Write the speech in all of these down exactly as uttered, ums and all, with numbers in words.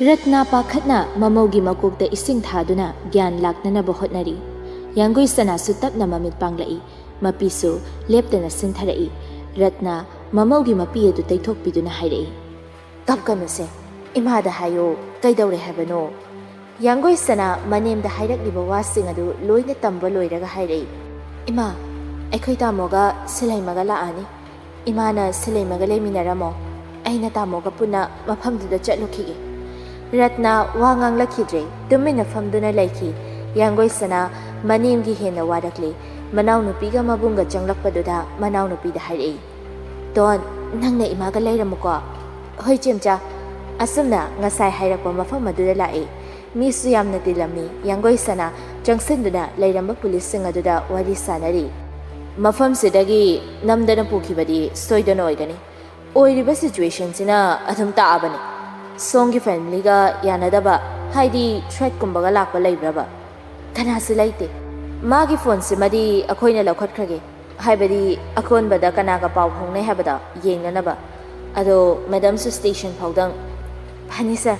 ꯔꯠꯅꯥ ꯄꯥꯈꯠꯅ ꯃꯃꯧꯒꯤ ꯃꯀꯣꯛꯇ ꯏꯁꯤꯡ ꯊꯥꯗꯨꯅ ꯒ꯭ꯌꯥꯟ ꯂꯥꯛꯅꯅꯕ ꯍꯣꯠꯅꯔꯤ꯫ ꯌꯥꯡꯒꯣꯏ ꯁꯅꯥꯁꯨ ꯇꯞꯅ ꯃꯃꯤꯠ ꯄꯥꯡꯂꯛꯏ꯫ ꯃꯄꯤꯁꯨ ꯂꯦꯞꯇꯅ ꯁꯤꯟꯊꯔꯛꯏ꯫ ꯔꯠꯅꯥ ꯃꯃꯧꯒꯤ ꯃꯄꯤ ꯑꯗꯨ ꯇꯩꯊꯣꯛꯄꯤꯗꯨꯅ ꯍꯥꯏꯔꯛꯏ, "ꯀꯞꯀꯅꯨꯁꯦ, ꯏꯃꯥꯗ ꯍꯥꯏꯌꯣ, ꯀꯩꯗꯧꯔꯦ ꯍꯥꯏꯕꯅꯣ?" ꯌꯥꯡꯒꯣꯏ ꯁꯅꯥ ꯃꯅꯦꯝꯗ ꯍꯥꯏꯔꯛꯂꯤꯕ ꯋꯥꯁꯤꯡ ꯑꯗꯨ ꯂꯣꯏꯅ ꯇꯝꯕ ꯂꯣꯏꯔꯒ ꯍꯥꯏꯔꯛꯏ, "ꯏꯃꯥ, ꯑꯩꯈꯣꯏ ꯇꯥꯃꯣꯒ ꯁꯤꯂꯩꯃꯒ ꯂꯥꯛꯑꯅꯤ꯫ ꯏꯃꯥꯅ ꯁꯤꯂꯩꯃꯒ ꯂꯩꯃꯤꯟꯅꯔꯝꯃꯣ꯫ ꯑꯩꯅ ꯇꯥꯃꯣꯒ ꯄꯨꯟꯅ ꯃꯐꯝꯗꯨꯗ ꯆꯠꯂꯨꯈꯤꯒꯦ꯫" ꯔꯠꯅꯥ ꯋꯥ ꯉꯥꯡꯂꯛꯈꯤꯗ꯭ꯔꯦ꯫ ꯇꯨꯃꯤꯟꯅ ꯐꯝꯗꯨꯅ ꯂꯩꯈꯤ꯫ ꯌꯥꯡꯒꯣꯏ ꯁꯅꯥ ꯃꯅꯦꯝꯒꯤ ꯍꯦꯟꯅ ꯋꯥꯔꯛꯂꯦ꯫ ꯃꯅꯥꯎꯅꯨꯄꯤꯒ ꯃꯕꯨꯡꯒ ꯆꯪꯂꯛꯄꯗꯨꯗ ꯃꯅꯥꯎꯅꯨꯄꯤꯗ ꯍꯥꯏꯔꯛꯏ, "ꯇꯣꯟ, ꯅꯪꯅ ꯏꯃꯥꯒ ꯂꯩꯔꯝꯃꯨꯀꯣ꯫" "ꯍꯣꯏ, ꯆꯦꯝꯆꯥ꯫" ꯑꯁꯨꯝꯅ ꯉꯁꯥꯏ ꯍꯥꯏꯔꯛꯄ ꯃꯐꯝ ꯑꯗꯨꯗ ꯂꯥꯛꯏ꯫ ꯃꯤꯁꯨ ꯌꯥꯝꯅ ꯇꯤꯜꯂꯝꯃꯤ꯫ ꯌꯥꯡꯒꯣꯏ ꯁꯅꯥ ꯆꯪꯁꯤꯟꯗꯨꯅ ꯂꯩꯔꯝꯕ ꯄꯨꯂꯤꯁꯁꯤꯡ ꯑꯗꯨꯗ ꯋꯥꯔꯤ ꯁꯥꯅꯔꯤ꯫ "ꯃꯐꯝꯁꯤꯗꯒꯤ ꯅꯝꯗꯅ ꯄꯨꯈꯤꯕꯗꯤ ꯁꯣꯏꯗꯅ ꯑꯣꯏꯒꯅꯤ꯫ ꯑꯣꯏꯔꯤꯕ ꯁꯤꯆꯨꯋꯦꯁꯟꯁꯤꯅ ꯑꯗꯨꯝ ꯇꯥꯛꯑꯕꯅꯤ꯫ ꯁꯣꯝꯒꯤ ꯐꯦꯃꯤꯂꯤꯒ ꯌꯥꯅꯗꯕ, ꯍꯥꯏꯗꯤ ꯊ꯭ꯔꯦꯠꯀꯨꯝꯕꯒ ꯂꯥꯛꯄ ꯂꯩꯕ꯭ꯔꯕ?" "ꯀꯅꯥꯁꯨ ꯂꯩꯇꯦ꯫ ꯃꯥꯒꯤ ꯐꯣꯟꯁꯤꯃꯗꯤ ꯑꯩꯈꯣꯏꯅ ꯂꯧꯈꯠꯈ꯭ꯔꯒꯦ, ꯍꯥꯏꯕꯗꯤ ꯑꯀꯣꯟꯕꯗ ꯀꯅꯥꯒ ꯄꯥꯎ ꯐꯥꯎꯅꯩ ꯍꯥꯏꯕꯗꯣ ꯌꯦꯡꯅꯅꯕ꯫ ꯑꯗꯣ ꯃꯦꯗꯝꯁꯨ ꯁ꯭ꯇꯦꯁꯟ ꯐꯥꯎꯗꯪ꯫" "ꯐꯅꯤ ꯁꯔ꯫"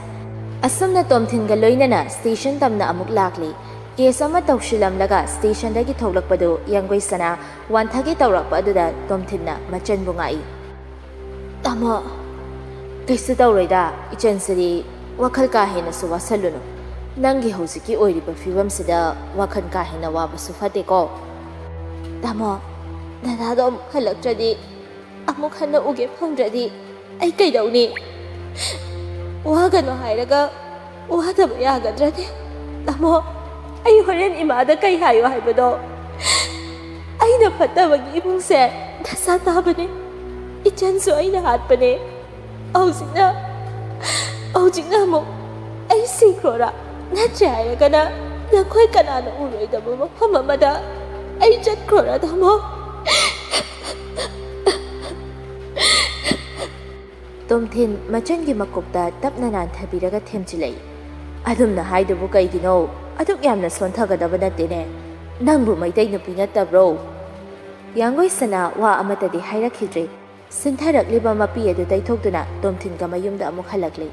ꯑꯁꯨꯝꯅ ꯇꯣꯝꯊꯤꯟꯒ ꯂꯣꯏꯅꯅ ꯁ꯭ꯇꯦꯁꯟ ꯇꯝꯅ ꯑꯃꯨꯛ ꯂꯥꯛꯂꯤ꯫ ꯀꯦꯁ ꯑꯃ ꯇꯧꯁꯤꯜꯂꯝꯂꯒ ꯁ꯭ꯇꯦꯁꯟꯗꯒꯤ ꯊꯣꯛꯂꯛꯄꯗꯨ ꯌꯥꯡꯒꯣꯏ ꯁꯅꯥ ꯋꯥꯟꯊꯒꯦ ꯇꯧꯔꯛꯄ ꯑꯗꯨꯗ ꯇꯣꯝꯊꯤꯟꯅ ꯃꯆꯟꯕꯨ ꯉꯥꯛꯏ꯫ "ꯇꯥꯃꯣ, ꯀꯩꯁꯨ ꯇꯧꯔꯣꯏꯗ, ꯏꯆꯟꯁꯤꯗꯤ ꯋꯥꯈꯜ ꯀꯥ ꯍꯦꯟꯅꯁꯨ ꯋꯥꯁꯜꯂꯨꯅꯨ꯫ ꯅꯪꯒꯤ ꯍꯧꯖꯤꯛꯀꯤ ꯑꯣꯏꯔꯤꯕ ꯐꯤꯕꯝꯁꯤꯗ ꯋꯥꯈꯜ ꯀꯥ ꯍꯦꯟꯅ ꯋꯥꯕꯁꯨ ꯐꯠꯇꯦꯀꯣ꯫" "ꯇꯥꯃꯣ, ꯗꯗꯥꯗꯣ ꯑꯃꯨꯛ ꯍꯜꯂꯛꯇ꯭ꯔꯗꯤ ꯑꯃꯨꯛ ꯍꯟꯅ ꯎꯒꯦ ꯐꯪꯗ꯭ꯔꯗꯤ ꯑꯩ ꯀꯩꯗꯧꯅꯤ? ꯋꯥꯒꯅꯨ ꯍꯥꯏꯔꯒ ꯋꯥꯗꯕ ꯌꯥꯒꯗ꯭ꯔꯅꯦ? ꯇꯥꯃꯣ, ꯑꯩ ꯍꯣꯔꯦꯟ ꯏꯃꯥꯗ ꯀꯩ ꯍꯥꯏꯌꯣ ꯍꯥꯏꯕꯅꯣ? ꯑꯩꯅ ꯐꯠꯇꯕꯒꯤ ꯏꯃꯨꯡꯁꯦ ꯗꯁꯥ ꯇꯥꯕꯅꯦ꯫ ꯏꯆꯟꯁꯨ ꯑꯩꯅ ꯍꯥꯠꯄꯅꯦ꯫ ꯍꯧꯖꯤꯛꯅ, ꯍꯧꯖꯤꯛꯅ ꯑꯃꯨꯛ ꯑꯩ ꯁꯤꯈ꯭ꯔꯣꯔꯥ? ꯅꯠꯇ꯭ꯔꯦ ꯍꯥꯏꯔꯒꯅ ꯅꯈꯣꯏ ꯀꯅꯥꯅ ꯎꯔꯣꯏꯗꯕ ꯃꯐꯝ ꯑꯃꯗ ꯑꯩ ꯆꯠꯈ꯭ꯔꯣꯔꯥ, ꯇꯥꯃꯣ?" ꯇꯣꯝꯊꯤꯟ ꯃꯆꯟꯒꯤ ꯃꯀꯣꯛꯇ ꯇꯞꯅ ꯅꯥꯟꯊꯕꯤꯔꯒ ꯊꯦꯝꯖꯤꯜꯂꯛꯏ꯫ "ꯑꯗꯨꯝꯅ ꯍꯥꯏꯗꯨꯕꯨ ꯀꯩꯒꯤꯅꯣ? ꯑꯗꯨꯛ ꯌꯥꯝꯅ ꯁꯣꯟꯊꯒꯗꯕ ꯅꯠꯇꯦꯅꯦ꯫ ꯅꯪꯕꯨ ꯃꯩꯇꯩ ꯅꯨꯄꯤ ꯅꯠꯇꯕ꯭ꯔꯣ?" ꯌꯥꯡꯒꯣꯏ ꯁꯅꯥ ꯋꯥ ꯑꯃꯠꯇꯗꯤ ꯍꯥꯏꯔꯛꯈꯤꯗ꯭ꯔꯦ꯫ ꯁꯤꯟꯊꯔꯛꯂꯤꯕ ꯃꯄꯤ ꯑꯗꯨ ꯇꯩꯊꯣꯛꯇꯨꯅ ꯇꯣꯝꯊꯤꯟꯒ ꯃꯌꯨꯝꯗ ꯑꯃꯨꯛ ꯍꯜꯂꯛꯂꯤ꯫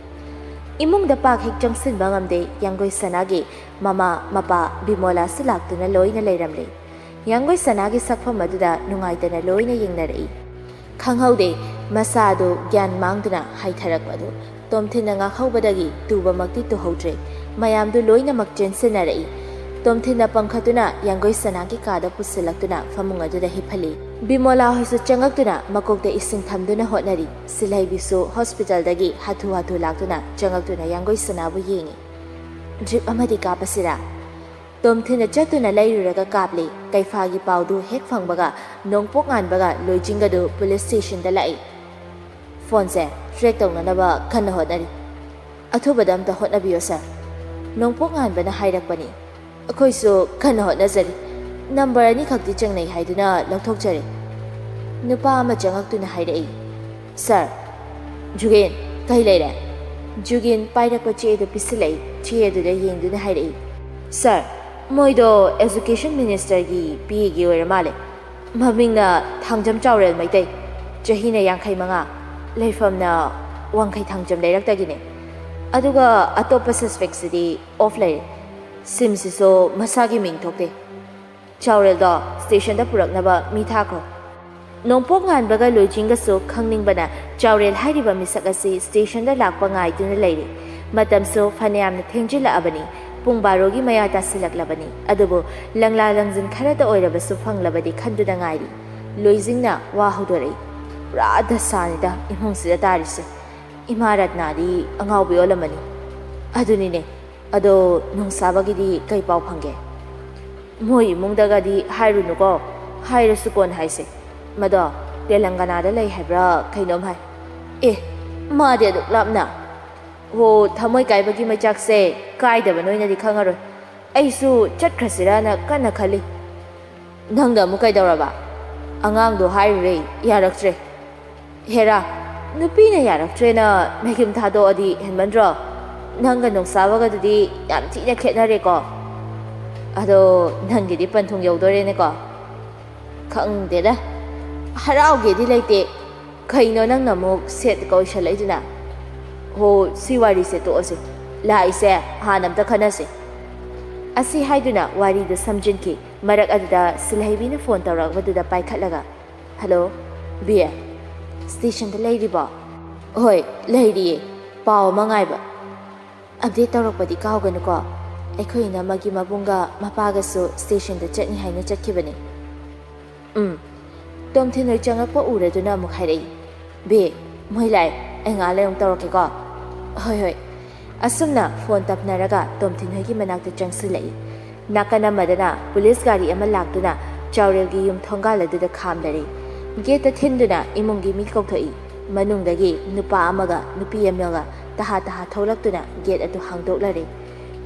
ꯏꯃꯨꯡꯗ ꯄꯥꯛ ꯍꯦꯛ ꯆꯪꯁꯤꯟꯕ ꯉꯝꯗꯦ꯫ ꯌꯥꯡꯒꯣꯏ ꯁꯅꯥꯒꯤ ꯃꯃꯥ ꯃꯄꯥ ꯕꯤꯃꯣꯂꯥꯁꯨ ꯂꯥꯛꯇꯨꯅ ꯂꯣꯏꯅ ꯂꯩꯔꯝꯂꯦ꯫ ꯌꯥꯡꯒꯣꯏ ꯁꯅꯥꯒꯤ ꯁꯛꯐꯝ ꯑꯗꯨꯗ ꯅꯨꯡꯉꯥꯏꯇꯅ ꯂꯣꯏꯅ ꯌꯦꯡꯅꯔꯛꯏ꯫ ꯈꯪꯍꯧꯗꯦ, ꯃꯁꯥꯗꯨ ꯒ꯭ꯌꯥꯟ ꯃꯥꯡꯗꯨꯅ ꯍꯥꯏꯊꯔꯛꯄ ꯑꯗꯨ ꯇꯣꯝꯊꯤꯟꯅ ꯉꯥꯛꯍꯧꯕꯗꯒꯤ ꯇꯨꯕꯃꯛꯇꯤ ꯇꯨꯍꯧꯗ꯭ꯔꯦ꯫ ꯃꯌꯥꯝꯗꯨ ꯂꯣꯏꯅꯃꯛ ꯆꯦꯟꯁꯤꯟꯅꯔꯛꯏ꯫ ꯇꯣꯝꯊꯤꯟꯅ ꯄꯪꯈꯠꯇꯨꯅ ꯌꯥꯡꯒꯣꯏ ꯁꯅꯥꯒꯤ ꯀꯥꯗ ꯄꯨꯁꯤꯜꯂꯛꯇꯨꯅ ꯐꯃꯨꯡ ꯑꯗꯨꯗ ꯍꯤꯞꯍꯜꯂꯤ꯫ ꯕꯤꯃꯣꯂꯥ ꯍꯣꯏꯁꯨ ꯆꯪꯉꯛꯇꯨꯅ ꯃꯀꯣꯛꯇ ꯏꯁꯤꯡ ꯊꯝꯗꯨꯅ ꯍꯣꯠꯅꯔꯤ꯫ ꯁꯤꯜꯍꯩꯕꯤꯁꯨ ꯍꯣꯁꯄꯤꯇꯥꯜꯗꯒꯤ ꯍꯥꯊꯨ ꯍꯥꯊꯨ ꯂꯥꯛꯇꯨꯅ ꯆꯪꯉꯛꯇꯨꯅ ꯌꯥꯡꯒꯣꯏ ꯁꯅꯥꯕꯨ ꯌꯦꯡꯉꯤ꯫ "ꯗ꯭ꯔꯤꯞ ꯑꯃꯗꯤ ꯀꯥꯞꯄꯁꯤꯔꯥ?" ꯇꯣꯝꯊꯤꯟꯅ ꯆꯠꯇꯨꯅ ꯂꯩꯔꯨꯔꯒ ꯀꯥꯞꯂꯤ꯫ ꯀꯩꯐꯥꯒꯤ ꯄꯥꯎꯗꯨ ꯍꯦꯛ ꯐꯪꯕꯒ ꯅꯣꯡꯄꯣꯛ ꯉꯥꯟꯕꯒ ꯂꯣꯏꯖꯤꯡꯒꯗꯨ ꯄꯨꯂꯤꯁ ꯁ꯭ꯇꯦꯁꯟꯗ ꯂꯥꯛꯏ꯫ "ꯐꯣꯟꯁꯦ ꯇ꯭ꯔꯦꯛ ꯇꯧꯅꯅꯕ ꯀꯟꯅ ꯍꯣꯠꯅꯔꯤ꯫ ꯑꯊꯨꯕꯗ ꯑꯝꯇ ꯍꯣꯠꯅꯕꯤꯌꯣ, ꯁꯥꯔ꯫ ꯅꯣꯡꯄꯣꯛ ꯉꯥꯟꯕꯅ ꯍꯥꯏꯔꯛꯄꯅꯤ꯫ ꯑꯩꯈꯣꯏꯁꯨ ꯀꯟꯅ ꯍꯣꯠꯅꯖꯔꯤ꯫ ꯅꯝꯕꯔ ꯑꯅꯤꯈꯛꯇꯤ ꯆꯤꯡꯅꯩ ꯍꯥꯏꯗꯨꯅ ꯂꯧꯊꯣꯛꯆꯔꯦ꯫" ꯅꯨꯄꯥ ꯑꯃ ꯆꯪꯉꯛꯇꯨꯅ ꯍꯥꯏꯔꯛꯏ, "ꯁꯥꯔ, ꯖꯨꯒꯦꯟ, ꯀꯩ ꯂꯩꯔꯦ?" ꯖꯨꯒꯦꯟ ꯄꯥꯏꯔꯛꯄ ꯆꯦ ꯑꯗꯨ ꯄꯤꯁꯤꯜꯂꯛꯏ꯫ ꯆꯦ ꯑꯗꯨꯗ ꯌꯦꯡꯗꯨꯅ ꯍꯥꯏꯔꯛꯏ, "ꯁꯥꯔ, ꯃꯣꯏꯗꯣ ꯑꯦꯖꯨꯀꯦꯁꯟ ꯃꯤꯅꯤꯁꯇꯔꯒꯤ ꯄꯤ ꯑꯦꯒꯤ ꯑꯣꯏꯔ ꯃꯥꯜꯂꯦ꯫ ꯃꯃꯤꯡꯅ ꯊꯥꯡꯖꯝ ꯆꯥꯎꯔꯦꯜ ꯃꯩꯇꯩ꯫ ꯆꯍꯤꯅ ꯌꯥꯡꯈꯩ ꯃꯉꯥ꯫ ꯂꯩꯐꯝꯅ ꯋꯥꯡꯈꯩ ꯊꯥꯡꯖꯝ ꯂꯩꯔꯛꯇꯒꯤꯅꯦ꯫ ꯑꯗꯨꯒ ꯑꯇꯣꯞꯄ ꯁꯁꯄꯦꯛꯁꯤꯗꯤ ꯑꯣꯐ ꯂꯩꯔꯦ꯫ ꯁꯤꯝꯁꯤꯁꯨ ꯃꯁꯥꯒꯤ ꯃꯤꯡ ꯊꯣꯛꯇꯦ꯫ ꯆꯥꯎꯔꯦꯜꯗꯣ ꯁ꯭ꯇꯦꯁꯟꯗ ꯄꯨꯔꯛꯅꯕ ꯃꯤ ꯊꯥꯈ꯭ꯔꯣ꯫" ꯅꯣꯡꯄꯣꯛ ꯉꯥꯟꯕꯒ ꯂꯣꯏꯆꯤꯡꯒꯁꯨ ꯈꯪꯅꯤꯡꯕꯅ ꯆꯥꯎꯔꯦꯜ ꯍꯥꯏꯔꯤꯕ ꯃꯤꯁꯛ ꯑꯁꯤ ꯁ꯭ꯇꯦꯁꯟꯗ ꯂꯥꯛꯄ ꯉꯥꯏꯗꯨꯅ ꯂꯩꯔꯤ꯫ ꯃꯇꯝꯁꯨ ꯐꯅꯌꯥꯝꯅ ꯊꯦꯡꯖꯤꯜꯂꯛꯑꯕꯅꯤ꯫ ꯄꯨꯡ ꯕꯥꯔꯣꯒꯤ ꯃꯌꯥ ꯇꯥꯁꯤꯜꯂꯛꯂꯕꯅꯤ꯫ ꯑꯗꯨꯕꯨ ꯂꯪꯂꯥ ꯂꯪꯖꯤꯟ ꯈꯔꯇ ꯑꯣꯏꯔꯕꯁꯨ ꯐꯪꯂꯕꯗꯤ ꯈꯟꯗꯨꯅ ꯉꯥꯏꯔꯤ꯫ ꯂꯣꯏꯖꯤꯡꯅ ꯋꯥ ꯍꯧꯗꯣꯔꯛꯏ, "ꯄꯨꯔꯥ ꯗꯁꯥꯅꯤꯗ ꯏꯃꯨꯡꯁꯤꯗ ꯇꯥꯔꯤꯁꯦ꯫ ꯏꯃꯥ ꯔꯠꯅꯥꯗꯤ ꯑꯉꯥꯎꯕꯤ ꯑꯣꯜꯂꯝꯃꯅꯤ꯫" "ꯑꯗꯨꯅꯤꯅꯦ꯫ ꯑꯗꯣ ꯅꯣꯡꯁꯥꯕꯒꯤꯗꯤ ꯀꯩ ꯄꯥꯎ ꯐꯪꯒꯦ?" "ꯃꯣꯏ ꯏꯃꯨꯡꯗꯒꯗꯤ ꯍꯥꯏꯔꯨꯅꯨꯀꯣ꯫ ꯍꯥꯏꯔꯁꯨ ꯀꯣꯟ ꯍꯥꯏꯁꯦ꯫ ꯃꯗꯣ ꯇꯦꯂꯪꯒꯅꯥꯗ ꯂꯩ ꯍꯥꯏꯕ꯭ꯔꯥ ꯀꯩꯅꯣꯝ ꯍꯥꯏ꯫" "ꯑꯦ, ꯃꯥꯗꯤ ꯑꯗꯨꯛ ꯂꯥꯞꯅ?" "ꯍꯣ, ꯊꯃꯣꯏ ꯀꯥꯏꯕꯒꯤ ꯃꯩꯆꯥꯛꯁꯦ ꯀꯥꯏꯗꯕ ꯅꯣꯏꯅꯗꯤ ꯈꯪꯉꯔꯣꯏ꯫ ꯑꯩꯁꯨ ꯆꯠꯈ꯭ꯔꯁꯤꯔꯥꯅ ꯀꯟꯅ ꯈꯜꯂꯤ꯫" "ꯅꯪꯅ ꯑꯃꯨꯛ ꯀꯩꯗꯧꯔꯕ?" "ꯑꯉꯥꯡꯗꯣ ꯍꯥꯏꯔꯨꯔꯦ, ꯌꯥꯔꯛꯇ꯭ꯔꯦ꯫" "ꯍꯦꯔꯥ, ꯅꯨꯄꯤꯅ ꯌꯥꯔꯛꯇ꯭ꯔꯦꯅ ꯃꯌꯨꯝ ꯊꯥꯗꯣꯛꯑꯗꯤ ꯍꯦꯟꯃꯟꯗ꯭ꯔꯣ? ꯅꯪꯒ ꯅꯣꯡꯁꯥꯕꯒꯗꯨꯗꯤ ꯌꯥꯝ ꯊꯤꯅ ꯈꯦꯠꯅꯔꯦꯀꯣ꯫" "ꯑꯗꯣ ꯅꯪꯒꯤꯗꯤ ꯄꯟꯊꯨꯡ ꯌꯧꯗꯣꯔꯦꯅꯦꯀꯣ꯫" "ꯈꯪꯗꯦꯗ, ꯍꯔꯥꯎꯒꯦꯗꯤ ꯂꯩꯇꯦ꯫ ꯀꯩꯅꯣ ꯅꯪꯅ ꯑꯃꯨꯛ ꯁꯦꯠꯀ ꯑꯣꯏꯁꯜꯂꯛꯏꯗꯨꯅ?" ꯍꯣ, ꯁꯤ ꯋꯥꯔꯤꯁꯦ ꯇꯣꯛꯑꯁꯦ꯫ ꯂꯥꯛꯏꯁꯦ ꯍꯥꯟꯅ ꯑꯝꯇ ꯈꯟꯅꯁꯦ꯫ ꯑꯁꯤ ꯍꯥꯏꯗꯨꯅ ꯋꯥꯔꯤꯗꯨ ꯁꯝꯖꯤꯟꯈꯤ꯫ ꯃꯔꯛ ꯑꯗꯨꯗ ꯁꯤꯜꯍꯩꯕꯤꯅ ꯐꯣꯟ ꯇꯧꯔꯛꯄꯗꯨꯗ ꯄꯥꯏꯈꯠꯂꯒ, "ꯍꯜꯂꯣ, ꯕꯤ ꯑꯦ, ꯁ꯭ꯇꯦꯁꯟꯗ ꯂꯩꯔꯤꯕꯣ?" "ꯍꯣꯏ, ꯂꯩꯔꯤꯌꯦ꯫ ꯄꯥꯎ ꯑꯃ ꯉꯥꯏꯕ꯫ ꯑꯞꯗꯦꯠ ꯇꯧꯔꯛꯄꯗꯤ ꯀꯥꯎꯒꯅꯨꯀꯣ꯫ ꯑꯩꯈꯣꯏ ꯏꯅꯝꯃꯒꯤ ꯃꯕꯨꯡꯒ ꯃꯄꯥꯒꯁꯨ ꯁ꯭ꯇꯦꯁꯟꯗ ꯆꯠꯅꯤ ꯍꯥꯏꯅ ꯆꯠꯈꯤꯕꯅꯤ꯫" "ꯎꯝ꯫" ꯇꯣꯝꯊꯤꯟ ꯍꯣꯏ ꯆꯪꯉꯛꯄ ꯎꯔꯗꯨꯅ ꯑꯃꯨꯛ ꯍꯥꯏꯔꯛꯏ, "ꯕꯦ, ꯃꯣꯏ ꯂꯥꯛꯑꯦ, ꯑꯩ ꯉꯥꯏꯍꯥꯛ ꯂꯩꯔ ꯑꯃꯨꯛ ꯇꯧꯔꯛꯀꯦꯀꯣ꯫" "ꯍꯣꯏ, ꯍꯣꯏ꯫" ꯑꯁꯨꯝꯅ ꯐꯣꯟ ꯇꯞꯅꯔꯒ ꯇꯣꯝꯊꯤꯟ ꯍꯣꯏꯒꯤ ꯃꯅꯥꯛꯇ ꯆꯪꯁꯤꯜꯂꯛꯏ꯫ ꯅꯥꯀꯟ ꯑꯃꯗꯅ ꯄꯨꯂꯤꯁ ꯒꯥꯔꯤ ꯑꯃ ꯂꯥꯛꯇꯨꯅ ꯆꯥꯎꯔꯦꯜꯒꯤ ꯌꯨꯝ ꯊꯣꯡꯒꯥꯜ ꯑꯗꯨꯗ ꯈꯥꯝꯂꯔꯦ꯫ ꯒꯦꯠꯇ ꯊꯤꯟꯗꯨꯅ ꯏꯃꯨꯡꯒꯤ ꯃꯤ ꯀꯧꯊꯣꯛꯏ꯫ ꯃꯅꯨꯡꯗꯒꯤ ꯅꯨꯄꯥ ꯑꯃꯒ ꯅꯨꯄꯤ ꯑꯃꯒ ꯇꯍꯥ ꯇꯍꯥ ꯊꯣꯛꯂꯛꯇꯨꯅ ꯒꯦꯠ ꯑꯗꯨ ꯍꯥꯡꯗꯣꯛꯂꯔꯦ꯫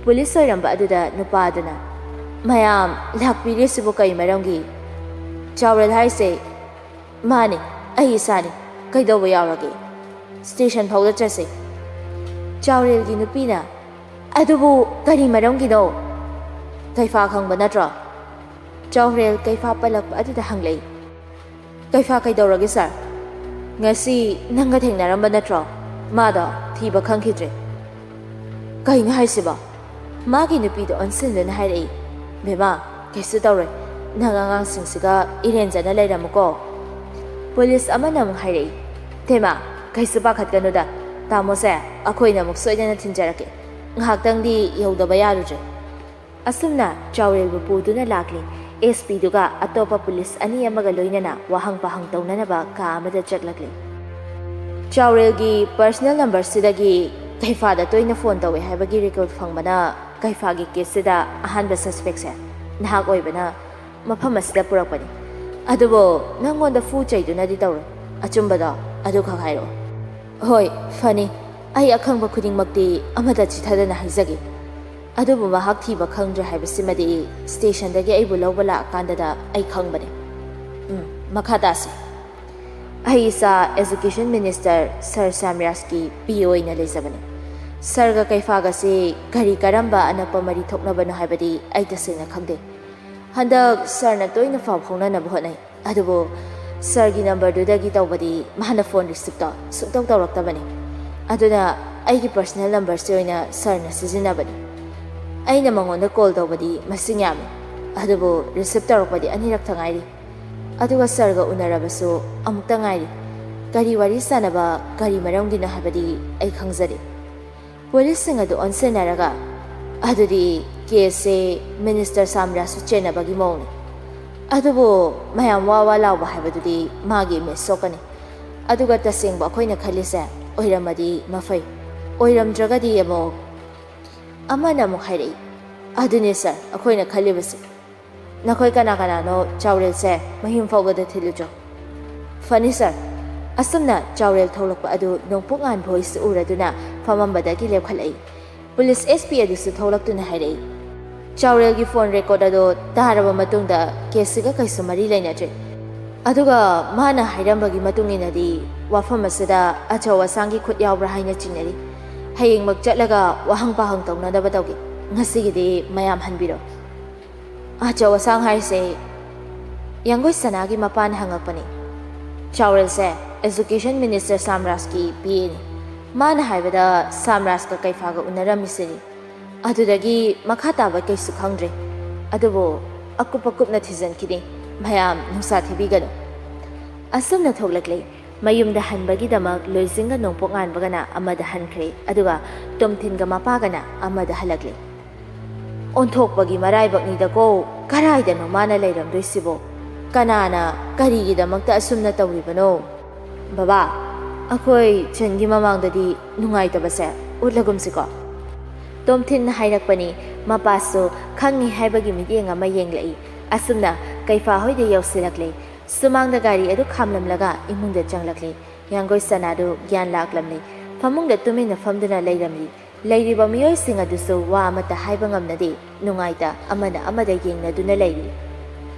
ꯄꯨꯂꯤꯁ ꯑꯣꯏꯔꯝꯕ ꯑꯗꯨꯗ ꯅꯨꯄꯥ ꯑꯗꯨꯅ, "ꯃꯌꯥꯝ ꯂꯥꯛꯄꯤꯔꯤꯁꯤꯕꯨ ꯀꯩ ꯃꯔꯝꯒꯤ?" "ꯆꯥꯎꯔꯦꯜ ꯍꯥꯏꯁꯦ ꯃꯥꯅꯤ, ꯑꯩ ꯏꯁꯥꯅꯤ꯫ ꯀꯩꯗꯧꯕ ꯌꯥꯎꯔꯒꯦ? ꯁ꯭ꯇꯦꯁꯟ ꯐꯥꯎꯗ ꯆꯠꯁꯦ꯫" ꯆꯥꯎꯔꯦꯜꯒꯤ ꯅꯨꯄꯤꯅ, "ꯑꯗꯨꯕꯨ ꯀꯔꯤ ꯃꯔꯝꯒꯤꯅꯣ? ꯀꯩꯐꯥ ꯈꯪꯕ ꯅꯠꯇ꯭ꯔꯣ?" ꯆꯥꯎꯔꯦꯜ ꯀꯩꯐꯥ ꯄꯜꯂꯛꯄ ꯑꯗꯨꯗ ꯍꯪꯂꯛꯏ꯫ "ꯀꯩꯐꯥ ꯀꯩꯗꯧꯔꯒꯦ, ꯁꯥꯔ?" "ꯉꯁꯤ ꯅꯪꯒ ꯊꯦꯡꯅꯔꯝꯕ ꯅꯠꯇ꯭ꯔꯣ? ꯃꯥꯗꯣ ꯊꯤꯕ ꯈꯪꯈꯤꯗ꯭ꯔꯦ꯫" "ꯀꯩꯅꯣ ꯍꯥꯏꯁꯤꯕꯣ?" ꯃꯥꯒꯤ ꯅꯨꯄꯤꯗꯣ ꯑꯣꯟꯁꯤꯟꯗꯨꯅ ꯍꯥꯏꯔꯛꯏ꯫ "ꯕꯦꯝꯃ, ꯀꯩꯁꯨ ꯇꯧꯔꯣꯏ꯫ ꯅꯪ ꯑꯉꯥꯡꯁꯤꯡꯁꯤꯒ ꯏꯔꯦꯟꯖꯅ ꯂꯩꯔꯝꯃꯨꯀꯣ꯫" ꯄꯨꯂꯤꯁ ꯑꯃꯅ ꯑꯃꯨꯛ ꯍꯥꯏꯔꯛꯏ, "ꯊꯦꯃ, ꯀꯩꯁꯨ ꯄꯥꯈꯠꯀꯅꯨꯗ꯫ ꯇꯥꯃꯣꯁꯦ ꯑꯩꯈꯣꯏꯅ ꯑꯃꯨꯛ ꯁꯣꯏꯗꯅ ꯊꯤꯟꯖꯔꯛꯀꯦ꯫ ꯉꯥꯏꯍꯥꯛꯇꯪꯗꯤ ꯌꯧꯗꯕ ꯌꯥꯔꯨꯗ꯭ꯔꯦ꯫" ꯑꯁꯨꯝꯅ ꯆꯥꯎꯔꯦꯜꯕꯨ ꯄꯨꯗꯨꯅ ꯂꯥꯛꯂꯤ꯫ ꯑꯦꯁ ꯄꯤꯗꯨꯒ ꯑꯇꯣꯞꯄ ꯄꯨꯂꯤꯁ ꯑꯅꯤ ꯑꯃꯒ ꯂꯣꯏꯅꯅ ꯋꯥꯍꯪ ꯄꯥꯍꯪ ꯇꯧꯅꯅꯕ ꯀꯥ ꯑꯃꯗ ꯆꯠꯂꯛꯂꯤ꯫ ꯆꯥꯎꯔꯦꯜꯒꯤ ꯄꯔꯁꯅꯦꯜ ꯅꯝꯕꯔꯁꯤꯗꯒꯤ ꯀꯩꯐꯥꯗ ꯇꯣꯏꯅ ꯐꯣꯟ ꯇꯧꯋꯦ ꯍꯥꯏꯕꯒꯤ ꯔꯦꯀꯣꯔꯗ ꯐꯪꯕꯅ ꯀꯩꯐꯥꯒꯤ ꯀꯦꯁꯁꯤꯗ ꯑꯍꯥꯟꯕ ꯁꯁꯄꯦꯛꯁꯦ ꯅꯍꯥꯛ ꯑꯣꯏꯕꯅ ꯃꯐꯝ ꯑꯁꯤꯗ ꯄꯨꯔꯛꯄꯅꯤ꯫ ꯑꯗꯨꯕꯨ ꯅꯪꯉꯣꯟꯗ ꯐꯨ ꯆꯩꯗꯨꯅꯗꯤ ꯇꯧꯔꯣꯏ꯫ ꯑꯆꯨꯝꯕꯗꯣ ꯑꯗꯨꯈꯛ ꯍꯥꯏꯔꯛꯑꯣ꯫ ꯍꯣꯏ, ꯐꯅꯤ꯫ ꯑꯩ ꯑꯈꯪꯕ ꯈꯨꯗꯤꯡꯃꯛꯇꯤ ꯑꯃꯠꯇ ꯆꯤꯊꯗꯅ ꯍꯥꯏꯖꯒꯦ꯫ ꯑꯗꯨꯕꯨ ꯃꯍꯥꯛ ꯊꯤꯕ ꯈꯪꯗ꯭ꯔꯦ ꯍꯥꯏꯕꯁꯤꯃꯗꯤ ꯁ꯭ꯇꯦꯁꯟꯗꯒꯤ ꯑꯩꯕꯨ ꯂꯧꯕ ꯂꯥꯛꯑꯀꯥꯟꯗꯗ ꯑꯩ ꯈꯪꯕꯅꯤ꯫ ꯎꯝ, ꯃꯈꯥ ꯇꯥꯁꯤ꯫ ꯑꯩ ꯏꯁꯥ ꯑꯦꯖꯨꯀꯦꯁꯟ ꯃꯤꯅꯤꯁꯇꯔ ꯁꯥꯔ ꯁꯥꯝꯔꯥꯖꯀꯤ ꯄꯤ ꯑꯣꯏꯅ ꯂꯩꯖꯕꯅꯤ꯫ ꯁꯥꯔꯒ ꯀꯩꯐꯥꯒꯁꯤ ꯀꯔꯤ ꯀꯔꯝꯕ ꯑꯅꯛꯄ ꯃꯔꯤ ꯊꯣꯛꯅꯕꯅꯣ ꯍꯥꯏꯕꯗꯤ ꯑꯩ ꯇꯁꯦꯡꯅ ꯈꯪꯗꯦ꯫ ꯍꯟꯗꯛ ꯁꯥꯔꯅ ꯇꯣꯏꯅ ꯄꯥꯎ ꯐꯥꯎꯅꯅꯕ ꯍꯣꯠꯅꯩ, ꯑꯗꯨꯕꯨ ꯁꯥꯔꯒꯤ ꯅꯝꯕꯔꯗꯨꯗꯒꯤ ꯇꯧꯕꯗꯤ ꯃꯥꯅ ꯐꯣꯟ ꯔꯤꯁꯤꯞꯇꯣ ꯁꯨꯡꯇꯧ ꯇꯧꯔꯛꯇꯕꯅꯤ꯫ ꯑꯗꯨꯅ ꯑꯩꯒꯤ personal numberꯁꯤ ꯑꯣꯏꯅ ꯁꯥꯔꯅ ꯁꯤꯖꯤꯟꯅꯕꯅꯤ꯫ ꯑꯩꯅ ꯃꯉꯣꯟꯗ call ꯇꯧꯕꯗꯤ ꯃꯁꯤꯡ ꯌꯥꯝꯃꯤ, ꯑꯗꯨꯕꯨ receive ꯇꯧꯔꯛꯄꯗꯤ ꯑꯅꯤꯔꯛꯇ ꯉꯥꯏꯔꯤ꯫ ꯑꯗꯨꯒ ꯁꯥꯔꯒ ꯎꯅꯔꯕꯁꯨ ꯑꯃꯨꯛꯇ ꯉꯥꯏꯔꯤ꯫ ꯀꯔꯤ ꯋꯥꯔꯤ ꯁꯥꯟꯅꯕ, ꯀꯔꯤ ꯃꯔꯝꯒꯤꯅꯣ ꯍꯥꯏꯕꯗꯤ ꯑꯩ ꯈꯪꯖꯗꯦ꯫ ꯄꯨꯂꯤꯁꯁꯤꯡ ꯑꯗꯨ ꯑꯣꯟꯁꯤꯟꯅꯔꯒ, "ꯑꯗꯨꯗꯤ caseꯁꯦ Minister ꯁꯥꯝꯔꯥꯖꯁꯨ ꯆꯦꯟꯅꯕꯒꯤ ꯃꯑꯣꯡꯅꯤ꯫ ꯑꯗꯨꯕꯨ ꯃꯌꯥꯝ ꯋꯥ ꯋꯥ ꯂꯥꯎꯕ ꯍꯥꯏꯕꯗꯨꯗꯤ ꯃꯥꯒꯤ image ꯁꯣꯛꯀꯅꯤ꯫ ꯑꯗꯨꯒ ꯇꯁꯦꯡꯕ ꯑꯩꯈꯣꯏꯅ ꯈꯜꯂꯤꯁꯦ ꯑꯣꯏꯔꯝꯃꯗꯤ ꯃꯐꯩ, ꯑꯣꯏꯔꯝꯗ꯭ꯔꯒꯗꯤ ꯑꯃꯨꯛ," ꯑꯃꯅ ꯑꯃꯨꯛ ꯍꯥꯏꯔꯛꯏ, "ꯑꯗꯨꯅꯦ ꯁꯥꯔ, ꯑꯩꯈꯣꯏꯅ ꯈꯜꯂꯤꯕꯁꯦ꯫ ꯅꯈꯣꯏ ꯀꯅꯥ ꯀꯅꯥꯅꯣ ꯆꯥꯎꯔꯦꯜꯁꯦ ꯃꯌꯨꯝ ꯐꯥꯎꯕꯗ ꯊꯤꯜꯂꯨꯆꯣ꯫" ꯐꯅꯤ ꯁꯥꯔ꯫ ꯑꯁꯨꯝꯅ ꯆꯥꯎꯔꯦꯜ ꯊꯣꯛꯂꯛꯄ ꯑꯗꯨ ꯅꯣꯡꯄꯣꯛ ꯉꯥꯟꯕ ꯍꯣꯏꯁꯨ ꯎꯔꯗꯨꯅ ꯐꯝꯃꯝꯕꯗꯒꯤ ꯂꯦꯞꯈꯠꯂꯛꯏ꯫ ꯄꯨꯂꯤꯁ SP ꯑꯗꯨꯁꯨ ꯊꯣꯛꯂꯛꯇꯨꯅ ꯍꯥꯏꯔꯛꯏ, "ꯆꯥꯎꯔꯦꯜꯒꯤ phone record ꯑꯗꯣ ꯇꯥꯔꯕ ꯃꯇꯨꯡꯗ caseꯁꯤꯒ ꯀꯩꯁꯨ ꯃꯔꯤ ꯂꯩꯅꯗ꯭ꯔꯦ꯫ ꯑꯗꯨꯒ ꯃꯥꯅ ꯍꯥꯏꯔꯝꯕꯒꯤ ꯃꯇꯨꯡ ꯏꯟꯅꯗꯤ ꯋꯥꯐꯝ ꯑꯁꯤꯗ ꯑꯆꯧ ꯑꯁꯥꯡꯒꯤ ꯈꯨꯠ ꯌꯥꯎꯕ꯭ꯔꯥ ꯍꯥꯏꯅ ꯆꯤꯡꯅꯔꯤ꯫ ꯍꯌꯦꯡꯃꯛ ꯆꯠꯂꯒ ꯋꯥꯍꯪ ꯄꯥꯍꯪ ꯇꯧꯅꯅꯕ ꯇꯧꯒꯦ꯫ ꯉꯁꯤꯒꯤꯗꯤ ꯃꯌꯥꯝ ꯍꯟꯕꯤꯔꯣ꯫" ꯑꯆꯧ ꯑꯁꯥꯡ ꯍꯥꯏꯁꯦ ꯌꯥꯡꯒꯣꯏ ꯁꯅꯥꯒꯤ ꯃꯄꯥꯅ ꯍꯪꯉꯛꯄꯅꯤ꯫ "ꯆꯥꯎꯔꯦꯜꯁꯦ Education Minister ꯁꯥꯝꯔꯥꯖꯀꯤ PAꯅꯤ꯫ ꯃꯥꯅ ꯍꯥꯏꯕꯗ ꯁꯥꯝꯔꯥꯖꯀ ꯀꯩꯐꯥꯒ ꯎꯅꯔꯝꯃꯤꯁꯤꯅꯤ꯫ ꯑꯗꯨꯗꯒꯤ ꯃꯈꯥ ꯇꯥꯕ ꯀꯩꯁꯨ ꯈꯪꯗ꯭ꯔꯦ꯫ ꯑꯗꯨꯕꯨ ꯑꯀꯨꯞ ꯑꯀꯨꯞꯅ ꯊꯤꯖꯤꯟꯈꯤꯅꯤ꯫ ꯃꯌꯥꯝ ꯅꯨꯡꯁꯥ ꯊꯤꯕꯤꯒꯅꯨ꯫" ꯑꯁꯨꯝꯅ ꯊꯣꯛꯂꯛꯂꯦ꯫ ꯃꯌꯨꯝꯗ ꯍꯟꯕꯒꯤꯗꯃꯛ ꯂꯣꯏꯖꯤꯡꯒ ꯅꯣꯡꯄꯣꯛ ꯉꯥꯟꯕꯒꯅ ꯑꯃꯗ ꯍꯟꯈ꯭ꯔꯦ, ꯑꯗꯨꯒ ꯇꯣꯝꯊꯤꯟꯒ ꯃꯄꯥꯒꯅ ꯑꯃꯗ ꯍꯜꯂꯛꯂꯦ꯫ "ꯑꯣꯟꯊꯣꯛꯄꯒꯤ ꯃꯔꯥꯏꯕꯛꯅꯤꯗꯀꯣ, ꯀꯔꯥꯏꯗꯅꯣ ꯃꯥꯅ ꯂꯩꯔꯝꯗꯣꯏꯁꯤꯕꯣ? ꯀꯅꯥꯅ ꯀꯔꯤꯒꯤꯗꯃꯛꯇ ꯑꯁꯨꯝꯅ ꯇꯧꯔꯤꯕꯅꯣ?" "ꯕꯕꯥ, ꯑꯩꯈꯣꯏ ꯆꯟꯒꯤ ꯃꯃꯥꯡꯗꯗꯤ ꯅꯨꯡꯉꯥꯏꯇꯕꯁꯦ ꯎꯠꯂꯒꯨꯝꯁꯤꯀꯣ꯫" ꯇꯣꯝꯊꯤꯟꯅ ꯍꯥꯏꯔꯛꯄꯅꯤ꯫ ꯃꯄꯥꯁꯨ ꯈꯪꯉꯤ ꯍꯥꯏꯕꯒꯤ ꯃꯤꯠꯌꯦꯡ ꯑꯃ ꯌꯦꯡꯂꯛꯏ꯫ ꯑꯁꯨꯝꯅ ꯀꯩꯐꯥ ꯍꯣꯏꯗ ꯌꯧꯁꯤꯜꯂꯛꯂꯦ꯫ ꯁꯨꯃꯥꯡꯗ ꯒꯥꯔꯤ ꯑꯗꯨ ꯈꯥꯝꯂꯝꯂꯒ ꯏꯃꯨꯡꯗ ꯆꯪꯂꯛꯂꯦ꯫ ꯌꯥꯡꯒꯣꯏ ꯁꯅꯥꯗꯨ ꯒ꯭ꯌꯥꯟ ꯂꯥꯛꯂꯝꯂꯦ꯫ ꯐꯃꯨꯡꯗ ꯇꯨꯃꯤꯟꯅ ꯐꯝꯗꯨꯅ ꯂꯩꯔꯝꯂꯤ꯫ ꯂꯩꯔꯤꯕ ꯃꯤꯑꯣꯏꯁꯤꯡ ꯑꯗꯨꯁꯨ ꯋꯥ ꯑꯃꯠꯇ ꯍꯥꯏꯕ ꯉꯝꯅꯗꯦ꯫ ꯅꯨꯡꯉꯥꯏꯇ ꯑꯃꯅ ꯑꯃꯗ ꯌꯦꯡꯅꯗꯨꯅ ꯂꯩꯔꯤ꯫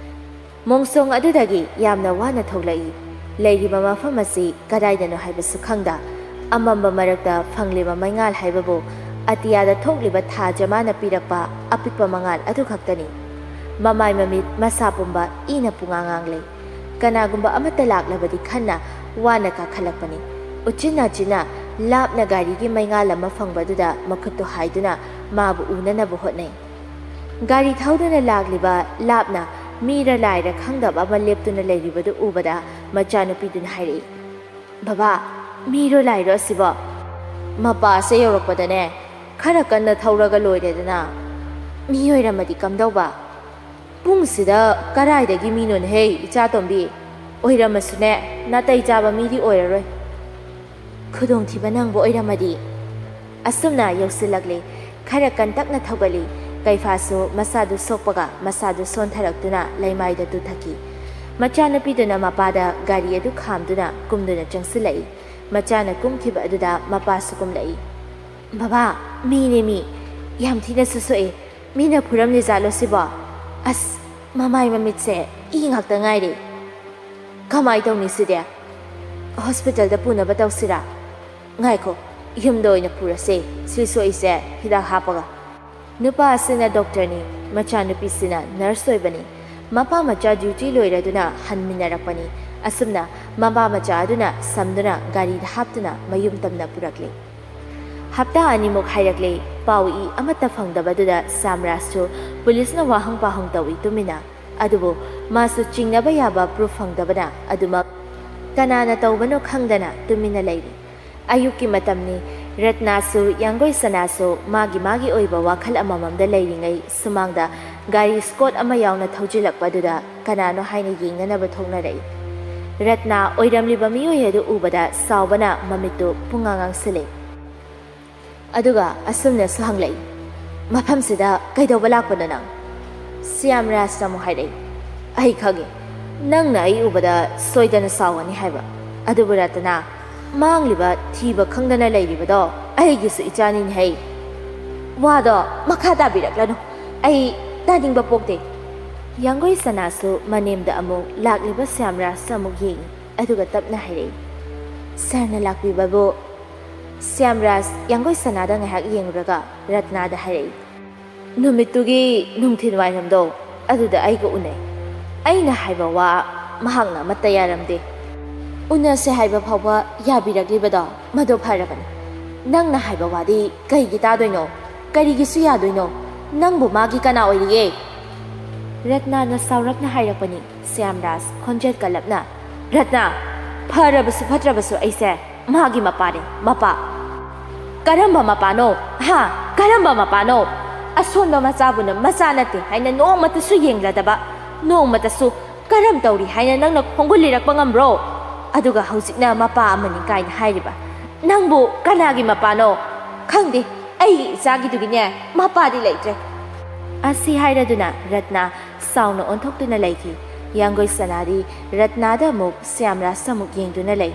ꯃꯣꯡꯁꯣꯡ ꯑꯗꯨꯗꯒꯤ ꯌꯥꯝꯅ ꯋꯥꯅ ꯊꯣꯛꯂꯛꯏ꯫ ꯂꯩꯔꯤꯕ ꯃꯐꯝ ꯑꯁꯤ ꯀꯗꯥꯏꯗꯅꯣ ꯍꯥꯏꯕꯁꯨ ꯈꯪꯗ, ꯑꯃꯝꯕ ꯃꯔꯛꯇ ꯐꯪꯂꯤꯕ ꯃꯩꯉꯥꯜ ꯍꯥꯏꯕꯕꯨ ꯑꯇꯤꯌꯥꯗ ꯊꯣꯛꯂꯤꯕ ꯊꯥ ꯖꯃꯥꯅ ꯄꯤꯔꯛꯄ ꯑꯄꯤꯛꯄ ꯃꯉꯥꯜ ꯑꯗꯨꯈꯛꯇꯅꯤ꯫ ꯃꯃꯥꯏ ꯃꯃꯤꯠ ꯃꯁꯥ ꯄꯨꯝꯕ ꯏꯅ ꯄꯨꯡꯉꯥꯡ ꯉꯥꯡꯂꯦ꯫ ꯀꯅꯥꯒꯨꯝꯕ ꯑꯃꯠꯇ ꯂꯥꯛꯂꯕꯗꯤ ꯈꯟꯅ ꯋꯥꯅ ꯀꯥꯈꯠꯂꯛꯄꯅꯤ꯫ ꯎꯆꯤꯟ ꯅꯥꯆꯤꯟꯅ ꯂꯥꯞꯅ ꯒꯥꯔꯤꯒꯤ ꯃꯩꯉꯥꯜ ꯑꯃ ꯐꯪꯕꯗꯨꯗ ꯃꯈꯨꯠꯇꯨ ꯍꯥꯏꯗꯨꯅ ꯃꯥꯕꯨ ꯎꯅꯅꯕ ꯍꯣꯠꯅꯩ꯫ ꯒꯥꯔꯤ ꯊꯧꯗꯨꯅ ꯂꯥꯛꯂꯤꯕ ꯂꯥꯞꯅ ꯃꯤꯔ ꯂꯥꯏꯔ ꯈꯪꯗꯕ ꯑꯃ ꯂꯦꯞꯇꯨꯅ ꯂꯩꯔꯤꯕꯗꯨ ꯎꯕꯗ ꯃꯆꯥꯅꯨꯄꯤꯗꯨꯅ ꯍꯥꯏꯔꯛꯏ, "ꯕꯕꯥ, ꯃꯤꯔꯣ ꯂꯥꯏꯔꯣ ꯑꯁꯤꯕꯣ? ꯃꯄꯥꯁꯦ ꯌꯧꯔꯛꯄꯗꯅꯦ ꯈꯔ ꯀꯟꯅ ꯊꯧꯔꯒ ꯂꯣꯏꯔꯦꯗꯅ꯫ ꯃꯤ ꯑꯣꯏꯔꯝꯃꯗꯤ ꯀꯝꯗꯧꯕ? ꯄꯨꯡꯁꯤꯗ ꯀꯔꯥꯏꯗꯒꯤ ꯃꯤꯅꯣꯅꯦꯍꯦ, ꯏꯆꯥꯇꯣꯝꯕꯤ? ꯑꯣꯏꯔꯝꯃꯁꯨꯅꯦ, ꯅꯥꯇꯩ ꯆꯥꯕ ꯃꯤꯗꯤ ꯑꯣꯏꯔꯔꯣꯏ꯫ ꯈꯨꯗꯣꯡꯊꯤꯕ ꯅꯪꯕ ꯑꯣꯏꯔꯝꯃꯗꯤ?" ꯑꯁꯨꯝꯅ ꯌꯧꯁꯤꯜꯂꯛꯂꯦ꯫ ꯈꯔ ꯀꯟꯇꯛꯅ ꯊꯧꯒꯠꯂꯤ꯫ ꯀꯩꯐꯥꯁꯨ ꯃꯁꯥꯗꯨ ꯁꯣꯛꯄꯒ ꯃꯁꯥꯗꯨ ꯁꯣꯟꯊꯔꯛꯇꯨꯅ ꯂꯩꯃꯥꯏꯗ ꯇꯨꯊꯈꯤ꯫ ꯃꯆꯥꯅꯨꯄꯤꯗꯨꯅ ꯃꯄꯥꯗ ꯒꯥꯔꯤ ꯑꯗꯨ ꯈꯥꯝꯗꯨꯅ ꯀꯨꯝꯗꯨꯅ ꯆꯪꯁꯤꯜꯂꯛꯏ꯫ ꯃꯆꯥꯅ ꯀꯨꯝꯈꯤꯕ ꯑꯗꯨꯗ ꯃꯄꯥꯁꯨ ꯀꯨꯝꯂꯛꯏ꯫ "ꯕꯕꯥ, ꯃꯤꯅꯦ ꯃꯤ꯫ ꯌꯥꯝ ꯊꯤꯅꯁꯨ ꯁꯣꯛꯑꯦ꯫ ꯃꯤꯅ ꯐꯨꯔꯝꯂꯤ ꯖꯥꯠꯂꯣ ꯁꯤꯕꯣ? ꯑꯁ, ꯃꯃꯥꯏ ꯃꯃꯤꯠꯁꯦ ꯏ ꯉꯥꯛꯇ ꯉꯥꯏꯔꯦ꯫ ꯀꯃꯥꯏ ꯇꯧꯅꯤ ꯁꯤꯗꯤ? ꯍꯣꯁꯄꯤꯇꯥꯜꯗ ꯄꯨꯅꯕ ꯇꯧꯁꯤꯔꯥ? ꯉꯥꯏꯈꯣ, ꯌꯨꯝꯗ ꯑꯣꯏꯅ ꯄꯨꯔꯁꯦ꯫ ꯁꯤ ꯁꯣꯛꯏꯁꯦ ꯍꯤꯗꯥꯛ ꯍꯥꯞꯄꯒ꯫" ꯅꯨꯄꯥ ꯑꯁꯤꯅ ꯗꯣꯛꯇꯔꯅꯤ, ꯃꯆꯥꯅꯨꯄꯤꯁꯤꯅ ꯅꯔꯁ ꯑꯣꯏꯕꯅꯤ꯫ ꯃꯄꯥ ꯃꯆꯥ ꯗ꯭ꯌꯨꯇꯤ ꯂꯣꯏꯔꯗꯨꯅ ꯍꯟꯃꯤꯟꯅꯔꯛꯄꯅꯤ꯫ ꯑꯁꯨꯝꯅ ꯃꯄꯥ ꯃꯆꯥ ꯑꯗꯨꯅ ꯁꯝꯗꯨꯅ ꯒꯥꯔꯤꯗ ꯍꯥꯞꯇꯨꯅ ꯃꯌꯨꯝ ꯇꯝꯅ ꯄꯨꯔꯛꯂꯦ꯫ ꯍꯞꯇꯥ ꯑꯅꯤꯃꯨꯛ ꯍꯥꯏꯔꯛꯂꯦ꯫ ꯄꯥꯎ ꯏ ꯑꯃꯠꯇ ꯐꯪꯗꯕꯗꯨꯗ ꯁ꯭ꯌꯥꯝꯔꯥꯖꯁꯨ ꯄꯨꯂꯤꯁꯅ ꯋꯥꯍꯪ ꯄꯥꯍꯪ ꯇꯧꯏ ꯇꯨꯃꯤꯟꯅ꯫ ꯑꯗꯨꯕꯨ ꯃꯥꯁꯨ ꯆꯤꯡꯅꯕ ꯌꯥꯕ ꯄ꯭ꯔꯨꯐ ꯐꯪꯗꯕꯅ ꯑꯗꯨꯃꯛ ꯀꯅꯥꯅ ꯇꯧꯕꯅꯣ ꯈꯪꯗꯅ ꯇꯨꯃꯤꯟꯅ ꯂꯩꯔꯤ꯫ ꯑꯌꯨꯛꯀꯤ ꯃꯇꯝꯅꯤ꯫ ꯔꯠꯅꯥꯁꯨ ꯌꯥꯡꯒꯣꯏ ꯁꯅꯥꯁꯨ ꯃꯥꯒꯤ ꯃꯥꯒꯤ ꯑꯣꯏꯕ ꯋꯥꯈꯜ ꯑꯃꯃꯝꯗ ꯂꯩꯔꯤꯉꯩ ꯁꯨꯃꯥꯡꯗ ꯒꯥꯔꯤ ꯁ꯭ꯀꯣꯠ ꯑꯃ ꯌꯥꯎꯅ ꯊꯧꯖꯤꯜꯂꯛꯄꯗꯨꯗ ꯀꯅꯥꯅꯣ ꯍꯥꯏꯅ ꯌꯦꯡꯅꯅꯕ ꯊꯣꯛꯅꯔꯛꯏ꯫ ꯔꯠꯅꯥ ꯑꯣꯏꯔꯝꯂꯤꯕ ꯃꯤꯑꯣꯏ ꯑꯗꯨ ꯎꯕꯗ ꯁꯥꯎꯕꯅ ꯃꯃꯤꯠꯇꯨ ꯄꯨꯡꯉꯥꯡ ꯉꯥꯡꯁꯤꯜꯂꯦ꯫ ꯑꯗꯨꯒ ꯑꯁꯨꯝꯅꯁꯨ ꯍꯪꯂꯛꯏ, "ꯃꯐꯝꯁꯤꯗ ꯀꯩꯗꯧꯕ ꯂꯥꯛꯄꯅꯣ ꯅꯪ?" ꯁ꯭ꯌꯥꯝꯔꯥꯖꯅ ꯑꯃꯨꯛ ꯍꯥꯏꯔꯛꯏ, "ꯑꯩ ꯈꯪꯉꯤ, ꯅꯪꯅ ꯑꯩ ꯎꯕꯗ ꯁꯣꯏꯗꯅ ꯁꯥꯎꯒꯅꯤ ꯍꯥꯏꯕ꯫ ꯑꯗꯨꯕꯨ ꯔꯇꯅꯥ, ꯃꯥꯡꯂꯤꯕ ꯊꯤꯕ ꯈꯪꯗꯅ ꯂꯩꯔꯤꯕꯗꯣ ꯑꯩꯒꯤꯁꯨ ꯏꯆꯥꯅꯤꯅꯦ ꯍꯩ꯫ ꯋꯥꯗꯣ ꯃꯈꯥ ꯇꯥꯕꯤꯔꯛꯂꯅꯨ, ꯑꯩ ꯇꯥꯅꯤꯡꯕ ꯄꯣꯛꯇꯦ꯫" ꯌꯥꯡꯒꯣꯏ ꯁꯅꯥꯁꯨ ꯃꯅꯦꯝꯗ ꯑꯃꯨꯛ ꯂꯥꯛꯂꯤꯕ ꯁ꯭ꯌꯥꯝꯔꯥꯖꯇ ꯑꯃꯨꯛ ꯌꯦꯡꯏ, ꯑꯗꯨꯒ ꯇꯞꯅ ꯍꯥꯏꯔꯛꯏ, "ꯁꯥꯔꯅ ꯂꯥꯛꯄꯤꯕꯕꯨ?" ꯁ꯭ꯌꯥꯝꯔꯥꯖ ꯌꯥꯡꯒꯣꯏ ꯁꯅꯥꯗ ꯉꯥꯏꯍꯥꯛ ꯌꯦꯡꯂꯨꯔꯒ ꯔꯠꯅꯥꯗ ꯍꯥꯏꯔꯛꯏ, "ꯅꯨꯃꯤꯠꯇꯨꯒꯤ ꯅꯨꯡꯊꯤꯜ ꯋꯥꯏꯔꯝꯗꯣ ꯑꯗꯨꯗ ꯑꯩꯒ ꯎꯅꯩ꯫ ꯑꯩꯅ ꯍꯥꯏꯕ ꯋꯥ ꯃꯍꯥꯛꯅ ꯑꯃꯠꯇ ꯌꯥꯔꯝꯗꯦ꯫ ꯎꯅꯁꯦ ꯍꯥꯏꯕ ꯐꯥꯎꯕ ꯌꯥꯕꯤꯔꯛꯂꯤꯕꯗꯣ ꯃꯗꯨ ꯐꯔꯕꯅꯤ꯫ ꯅꯪꯅ ꯍꯥꯏꯕ ꯋꯥꯗꯤ ꯀꯩꯒꯤ ꯇꯥꯗꯣꯏꯅꯣ? ꯀꯔꯤꯒꯤꯁꯨ ꯌꯥꯗꯣꯏꯅꯣ? ꯅꯪꯕꯨ ꯃꯥꯒꯤ ꯀꯅꯥ ꯑꯣꯏꯔꯤꯒꯦ? ꯔꯠꯅꯥꯅ ꯁꯥꯎꯔꯞꯅ ꯍꯥꯏꯔꯛꯄꯅꯤ꯫ ꯁ꯭ꯌꯥꯝꯔꯥꯖ ꯈꯣꯟꯖꯦꯜ ꯀꯜꯂꯞꯅ, "ꯔꯠꯅꯥ, ꯐꯔꯕꯁꯨ ꯐꯠꯇ꯭ꯔꯕꯁꯨ ꯑꯩꯁꯦ ꯃꯥꯒꯤ ꯃꯄꯥꯅꯦ, ꯃꯄꯥ"꯫ "ꯀꯔꯝꯕ ꯃꯄꯥꯅꯣ? ꯍꯥ? ꯀꯔꯝꯕ ꯃꯄꯥꯅꯣ? ꯑꯁꯣꯟꯕ ꯃꯆꯥꯕꯨꯅ ꯃꯆꯥ ꯅꯠꯇꯦ ꯍꯥꯏꯅ ꯅꯣꯡꯃꯇꯁꯨ ꯌꯦꯡꯂꯗꯕ, ꯅꯣꯡꯃꯇꯁꯨ ꯀꯔꯝ ꯇꯧꯔꯤ ꯍꯥꯏꯅ ꯅꯪꯅ ꯈꯣꯡꯒꯨꯜ ꯂꯤꯔꯛꯄ ꯉꯝꯕ꯭ꯔꯣ? ꯑꯗꯨꯒ ꯍꯧꯖꯤꯛꯅ ꯃꯄꯥ ꯑꯃꯅꯤ ꯀꯥꯏꯅ ꯍꯥꯏꯔꯤꯕ? ꯅꯪꯕꯨ ꯀꯅꯥꯒꯤ ꯃꯄꯥꯅꯣ? ꯈꯪꯗꯦ, ꯑꯩꯒꯤ ꯏꯆꯥꯒꯤꯗꯨꯒꯤꯅꯦ ꯃꯄꯥꯗꯤ ꯂꯩꯇ꯭ꯔꯦ"꯫ ꯑꯁꯤ ꯍꯥꯏꯔꯗꯨꯅ ꯔꯠꯅꯥ ꯁꯥꯎꯅ ꯑꯣꯟꯊꯣꯛꯇꯨꯅ ꯂꯩꯈꯤ꯫ ꯌꯥꯡꯒꯣꯏ ꯁꯅꯥꯗꯤ ꯔꯠꯅꯥꯗ ꯑꯃꯨꯛ ꯁ꯭ꯌꯥꯝꯔꯥꯖꯇ ꯑꯃꯨꯛ ꯌꯦꯡꯗꯨꯅ ꯂꯩ꯫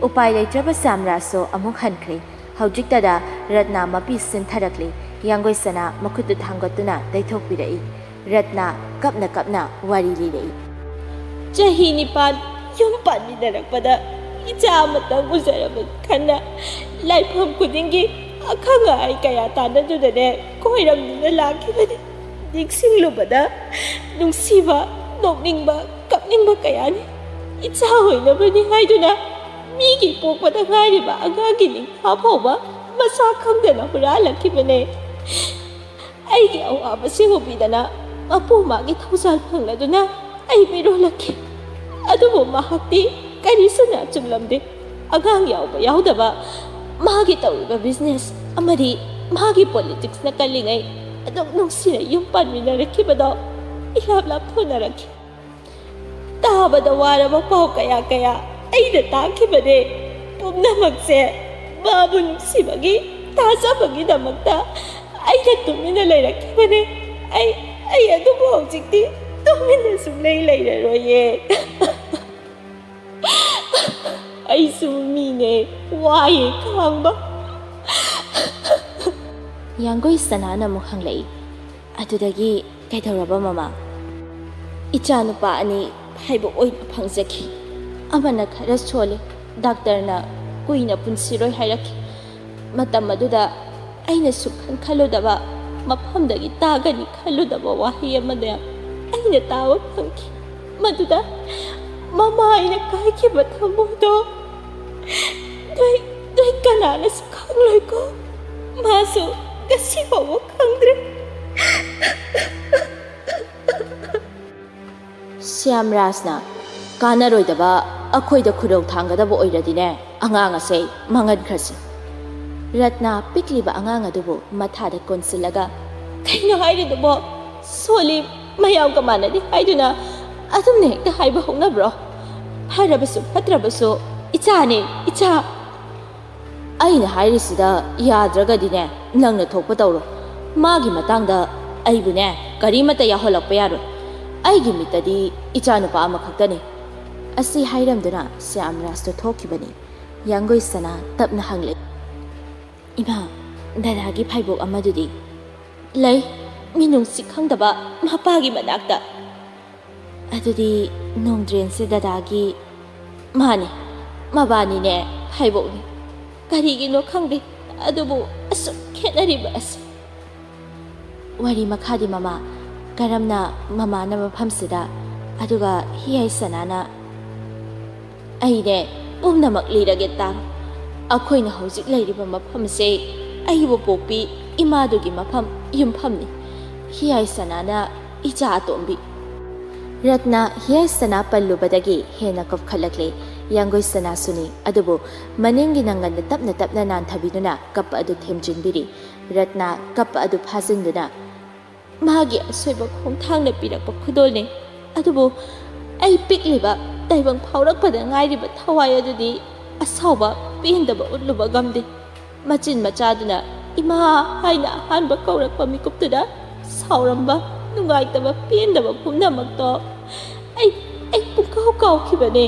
ꯎꯄꯥꯏ ꯂꯩꯇ꯭ꯔꯕ ꯁ꯭ꯌꯥꯝꯔꯥꯖꯁꯨ ꯑꯃꯨꯛ ꯍꯟꯈ꯭ꯔꯦ꯫ ꯍꯧꯖꯤꯛꯇꯗ ꯔꯠꯅꯥ ꯃꯄꯤ ꯁꯤꯟꯊꯔꯛꯂꯤ꯫ ꯌꯥꯡꯒꯣꯏ ꯁꯅꯥ ꯃꯈꯨꯠꯇꯨ ꯊꯥꯡꯒꯠꯇꯨꯅ ꯇꯩꯊꯣꯛꯄꯤꯔꯛꯏ꯫ ꯔꯠꯅꯥ ꯀꯞꯅ ꯀꯞꯅ ꯋꯥꯔꯤ ꯂꯤꯔꯛꯏ꯫ ꯆꯍꯤ ꯅꯤꯄꯥꯟ ꯌꯨꯝ ꯄꯥꯟꯃꯤꯟꯅꯔꯛꯄꯗ ꯏꯆꯥ ꯑꯃꯇꯪ ꯎꯖꯔꯕ ꯈꯟꯅ ꯂꯥꯏꯐꯝ ꯈꯨꯗꯤꯡꯒꯤ ꯑꯈꯪ ꯑꯍꯩ ꯀꯌꯥ ꯇꯥꯟꯅꯗꯨꯅꯅꯦ ꯈꯣꯏꯔꯝꯗꯨꯅ ꯂꯥꯛꯈꯤꯕꯅꯤ꯫ ꯅꯤꯡꯁꯤꯡꯂꯨꯕꯗ ꯅꯨꯡꯁꯤꯕ, ꯅꯣꯛꯅꯤꯡꯕ, ꯀꯞꯅꯤꯡꯕ ꯀꯌꯥꯅꯤ꯫ ꯏꯆꯥ ꯑꯣꯏꯅꯕꯅꯤ ꯍꯥꯏꯗꯨꯅ ꯃꯤꯒꯤ ꯄꯣꯛꯄꯗ ꯉꯥꯏꯔꯤꯕ ꯑꯉꯥꯡꯒꯤ ꯅꯤꯡꯊꯥ ꯐꯥꯎꯕ ꯃꯁꯥ ꯈꯪꯗꯅ ꯍꯨꯔꯥꯜꯂꯛꯈꯤꯕꯅꯦ꯫ ꯑꯩꯒꯤ ꯑꯋꯥꯕꯁꯤ ꯎꯕꯤꯗꯅ ꯃꯄꯨ ꯃꯥꯒꯤ ꯊꯧꯖꯥꯜ ꯐꯪꯂꯗꯨꯅ ꯑꯩ ꯃꯤꯔꯣꯜꯂꯛꯈꯤ꯫ ꯑꯗꯨꯕꯨ ꯃꯍꯥꯛꯇꯤ ꯀꯔꯤꯁꯨ ꯅꯥꯆꯨꯡꯂꯝꯗꯦ꯫ ꯑꯉꯥꯡ ꯌꯥꯎꯕ ꯌꯥꯎꯗꯕ, ꯃꯥꯒꯤ ꯇꯧꯔꯤꯕ ꯕꯤꯖꯤꯅꯦꯁ ꯑꯃꯗꯤ ꯃꯥꯒꯤ ꯄꯣꯂꯤꯇꯤꯛꯁꯅ ꯀꯜꯂꯤꯉꯩ ꯑꯗꯨꯝ ꯅꯨꯡꯁꯤꯅ ꯌꯨꯝ ꯄꯥꯟꯃꯤꯟꯅꯔꯛꯈꯤꯕꯗꯣ ꯏꯂꯥꯞ ꯂꯥꯞꯊꯣꯛꯅꯔꯛꯈꯤ꯫ ꯇꯥꯕꯗ ꯋꯥꯔꯕ ꯄꯥꯎ ꯀꯌꯥ ꯀꯌꯥ ꯑꯩꯅ ꯇꯥꯈꯤꯕꯅꯦ꯫ ꯄꯨꯝꯅꯃꯛꯁꯦ ꯃꯥꯕꯨ ꯅꯨꯡꯁꯤꯕꯒꯤ, ꯊꯥꯖꯕꯒꯤꯗꯃꯛꯇ ꯑꯩꯅ ꯇꯨꯃꯤꯟꯅ ꯂꯩꯔꯛꯈꯤꯕꯅꯦ꯫ ꯑꯩ, ꯑꯩ ꯑꯗꯨꯕꯨ ꯍꯧꯖꯤꯛꯇꯤ ꯇꯨꯃꯤꯟꯅ ꯁꯨꯡꯂꯩ ꯂꯩꯔꯔꯣꯏꯌꯦ꯫ ꯑꯩꯁꯨ ꯃꯤꯅꯦ, ꯋꯥꯏꯌꯦ ꯈꯥꯡꯕ꯫ ꯌꯥꯡꯒꯣꯏ ꯁꯅꯥꯅ ꯑꯃꯨꯛ ꯍꯪꯂꯛꯏ, "ꯑꯗꯨꯗꯒꯤ ꯀꯩꯗꯧꯔꯕ ꯃꯃꯥ?" "ꯏꯆꯥ ꯅꯨꯄꯥ ꯑꯅꯤ ꯍꯥꯏꯕ ꯑꯣꯏꯅ ꯐꯪꯖꯈꯤ꯫ ꯑꯃꯅ ꯈꯔ ꯁꯣꯜꯂꯤ, ꯗꯥꯛꯇꯔꯅ ꯀꯨꯏꯅ ꯄꯨꯟꯁꯤꯔꯣꯏ ꯍꯥꯏꯔꯛꯈꯤ꯫ ꯃꯇꯝ ꯑꯗꯨꯗ ꯑꯩꯅ ꯁꯨꯛꯈꯟ ꯈꯜꯂꯨꯗꯕ, ꯃꯐꯝꯗꯒꯤ ꯇꯥꯒꯅꯤ ꯈꯜꯂꯨꯗꯕ ꯋꯥꯍꯩ ꯑꯃꯗ ꯑꯩꯅ ꯇꯥꯕ ꯐꯪꯈꯤ꯫ ꯃꯗꯨꯗ ꯃꯃꯥ ꯑꯩꯅ ꯀꯥꯏꯈꯤꯕ ꯊꯃꯣꯏꯗꯣ ꯅꯣꯏ ꯅꯣꯏ ꯀꯅꯥꯅꯁꯨ ꯈꯪꯂꯣꯏꯀꯣ꯫ ꯃꯥꯁꯨ ꯉꯁꯤ ꯐꯥꯎꯕ ꯈꯪꯗ꯭ꯔꯦ꯫ ꯁ꯭ꯌꯥꯝꯔꯥꯖꯅ ꯀꯥꯟꯅꯔꯣꯏꯗꯕ, ꯑꯩꯈꯣꯏꯗ ꯈꯨꯗꯧ ꯊꯥꯡꯒꯗꯕ ꯑꯣꯏꯔꯗꯤꯅꯦ, ꯑꯉꯥꯡ ꯑꯁꯦ ꯃꯥꯡꯍꯟꯈ꯭ꯔꯁꯤ꯫ ꯔꯠꯅ ꯄꯤꯛꯂꯤꯕ ꯑꯉꯥꯡ ꯑꯗꯨꯕꯨ ꯃꯊꯥꯗ ꯀꯣꯟꯁꯤꯜꯂꯒ, "ꯀꯩꯅꯣ ꯍꯥꯏꯔꯤꯗꯨꯕꯣ? ꯁꯣꯜꯂꯤ, ꯃꯌꯥꯝꯒ ꯃꯥꯟꯅꯗꯦ ꯍꯥꯏꯗꯨꯅ ꯑꯗꯨꯝꯅ ꯍꯦꯛꯇ ꯍꯥꯏꯕ ꯍꯧꯅꯕ꯭ꯔꯣ? ꯐꯔꯕꯁꯨ ꯐꯠꯇ꯭ꯔꯕꯁꯨ ꯏꯆꯥꯅꯦ, ꯏꯆꯥ!" "ꯑꯩꯅ ꯍꯥꯏꯔꯤꯁꯤꯗ ꯌꯥꯗ꯭ꯔꯒꯗꯤꯅꯦ, ꯅꯪꯅ ꯊꯣꯛꯄ ꯇꯧꯔꯣ꯫ ꯃꯥꯒꯤ ꯃꯇꯥꯡꯗ ꯑꯩꯕꯨꯅꯦ, ꯀꯔꯤꯃꯠꯇ ꯌꯥꯎꯍꯜꯂꯛꯄ ꯌꯥꯔꯣꯏ꯫ ꯑꯩꯒꯤ ꯃꯤꯠꯇꯗꯤ ꯏꯆꯥꯅꯨꯄꯥ ꯑꯃꯈꯛꯇꯅꯤ꯫" ꯑꯁꯤ ꯍꯥꯏꯔꯝꯗꯨꯅ ꯁ꯭ꯌꯥꯝꯔꯥꯖꯇꯣ ꯊꯣꯛꯈꯤꯕꯅꯤ꯫ ꯌꯥꯡꯒꯣꯏ ꯁꯅꯥ ꯇꯞꯅ ꯍꯪꯂꯛꯏ, "ꯏꯃꯥ, ꯗꯗꯥꯒꯤ ꯐꯥꯏꯕꯣꯛ ꯑꯃꯗꯨꯗꯤ?" "ꯂꯩ, ꯃꯤꯅꯨꯡꯁꯤ ꯈꯪꯗꯕ ꯃꯄꯥꯒꯤ ꯃꯅꯥꯛꯇ꯫" "ꯑꯗꯨꯗꯤ ꯅꯣꯡꯗ꯭ꯔꯦꯟꯁꯦ ꯗꯗꯥꯒꯤ?" "ꯃꯥꯅꯤ, ꯃꯕꯥꯅꯤꯅꯦ ꯐꯥꯏꯕꯣꯛꯅꯤ꯫ ꯀꯔꯤꯒꯤꯅꯣ ꯈꯪꯗꯦ, ꯑꯗꯨꯕꯨ ꯑꯁꯨꯛ ꯈꯦꯠꯅꯔꯤꯕ ꯑꯁꯤ꯫" ꯋꯥꯔꯤ ꯃꯈꯥꯗꯤ ꯃꯃꯥ, ꯀꯔꯝꯅ ꯃꯃꯥꯅ ꯃꯐꯝꯁꯤꯗ, ꯑꯗꯨꯒ ꯍꯤꯌꯥꯏ ꯁꯅꯥꯅ, "ꯑꯩꯅꯦ ꯄꯨꯝꯅꯃꯛ ꯂꯤꯔꯒꯦ ꯇꯥꯔꯣ꯫ ꯑꯩꯈꯣꯏꯅ ꯍꯧꯖꯤꯛ ꯂꯩꯔꯤꯕ ꯃꯐꯝꯁꯦ ꯑꯩꯕꯨ ꯄꯣꯛꯄꯤ ꯏꯃꯥꯗꯨꯒꯤ ꯃꯐꯝ, ꯌꯨꯝꯐꯝꯅꯤ꯫ ꯍꯤꯌꯥꯏ ꯁꯅꯥꯅ ꯏꯆꯥ ꯑꯇꯣꯝꯕꯤ꯫" ꯔꯠꯅ ꯍꯤꯌꯥꯏ ꯁꯅꯥ ꯄꯜꯂꯨꯕꯗꯒꯤ ꯍꯦꯟꯅ ꯀꯞꯈꯠꯂꯛꯂꯦ꯫ ꯌꯥꯡꯒꯣꯏ ꯁꯅꯥꯁꯨꯅꯤ, ꯑꯗꯨꯕꯨ ꯃꯅꯤꯡꯒꯤ ꯅꯪꯒꯟꯗ ꯇꯞꯅ ꯇꯞꯅ ꯅꯥꯟꯊꯕꯤꯗꯨꯅ ꯀꯞꯄ ꯑꯗꯨ ꯊꯦꯝꯖꯤꯟꯕꯤꯔꯤ꯫ ꯔꯠꯅ ꯀꯞꯄ ꯑꯗꯨ ꯐꯥꯖꯤꯟꯗꯨꯅ, "ꯃꯥꯒꯤ ꯑꯁꯣꯏꯕ ꯈꯣꯡꯊꯥꯡꯅ ꯄꯤꯔꯛꯄ ꯈꯨꯗꯣꯜꯅꯤ꯫ ꯑꯗꯨꯕꯨ ꯑꯩ ꯄꯤꯛꯂꯤꯕ, ꯇꯥꯏꯕꯪ ꯐꯥꯎꯔꯛꯄꯗ ꯉꯥꯏꯔꯤꯕ ꯊꯋꯥꯏ ꯑꯗꯨꯗꯤ ꯑꯁꯥꯎꯕ, ꯄꯦꯟꯗꯕ ꯎꯠꯂꯨꯕ ꯉꯝꯗꯦ꯫ ꯃꯆꯤꯟ ꯃꯆꯥꯗꯨꯅ ꯏꯃꯥ ꯍꯥꯏꯅ ꯑꯍꯥꯟꯕ ꯀꯧꯔꯛꯄ ꯃꯤꯀꯨꯞꯇꯨꯗ ꯁꯥꯎꯔꯝꯕ, ꯅꯨꯡꯉꯥꯏꯇꯕ, ꯄꯦꯟꯗꯕ ꯄꯨꯝꯅꯃꯛꯇꯣ ꯑꯩ, ꯑꯩ ꯄꯨꯡꯀꯥꯎ ꯀꯥꯎꯈꯤꯕꯅꯦ꯫"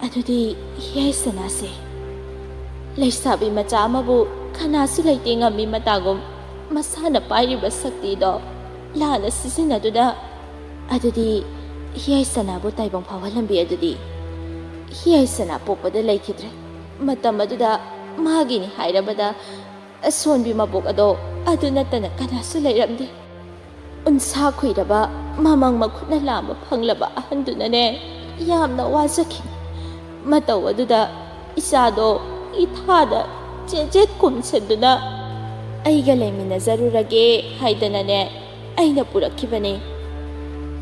ꯑꯗꯨꯗꯤ ꯍꯤꯌꯥꯏ ꯁꯅꯥꯁꯦ ꯂꯩꯁꯥꯕꯤ ꯃꯆꯥ ꯑꯃꯕꯨ ꯀꯅꯥꯁꯨ ꯂꯩꯇꯦ ꯉꯝꯃꯤ ꯃꯇꯥꯒꯨꯝ ꯃꯁꯥꯅ ꯄꯥꯏꯔꯤꯕ ꯁꯛꯇꯤꯗꯣ ꯂꯥꯟꯅ ꯁꯤꯖꯤꯟꯅꯗꯨꯅ, ꯑꯗꯨꯗꯤ ꯍꯤꯌꯥꯏ ꯁꯅꯥꯕꯨ ꯇꯥꯏꯕꯪ ꯐꯥꯎꯍꯜꯂꯝꯕꯤ ꯑꯗꯨꯗꯤ ꯍꯤꯌꯥꯏ ꯁꯅꯥ ꯄꯣꯛꯄꯗ ꯂꯩꯈꯤꯗ꯭ꯔꯦ꯫ ꯃꯇꯝ ꯑꯗꯨꯗ ꯃꯥꯒꯤꯅꯤ ꯍꯥꯏꯔꯕꯗ ꯑꯁꯣꯟꯕꯤ ꯃꯕꯣꯛ ꯑꯗꯣ ꯑꯗꯨ ꯅꯠꯇꯅ ꯀꯅꯥꯁꯨ ꯂꯩꯔꯝꯗꯦ꯫ ꯎꯟꯁꯥ ꯈꯨꯏꯔꯕ, ꯃꯃꯪ ꯃꯈꯨꯠꯅ ꯂꯥꯝꯕ ꯐꯪꯂꯕ ꯑꯍꯟꯗꯨꯅꯅꯦ, ꯌꯥꯝꯅ ꯋꯥꯖꯈꯤ꯫ ꯃꯇꯧ ꯑꯗꯨꯗ ꯏꯆꯥꯗꯣ ꯏꯊꯥꯗ ꯆꯦꯠꯆꯦꯠ ꯀꯨꯝꯁꯤꯟꯗꯨꯅ ꯑꯩꯒ ꯂꯩꯃꯤꯟꯅꯖꯔꯨꯔꯒꯦ ꯍꯥꯏꯗꯅꯅꯦ, ꯑꯩꯅ ꯄꯨꯔꯛꯈꯤꯕꯅꯤ꯫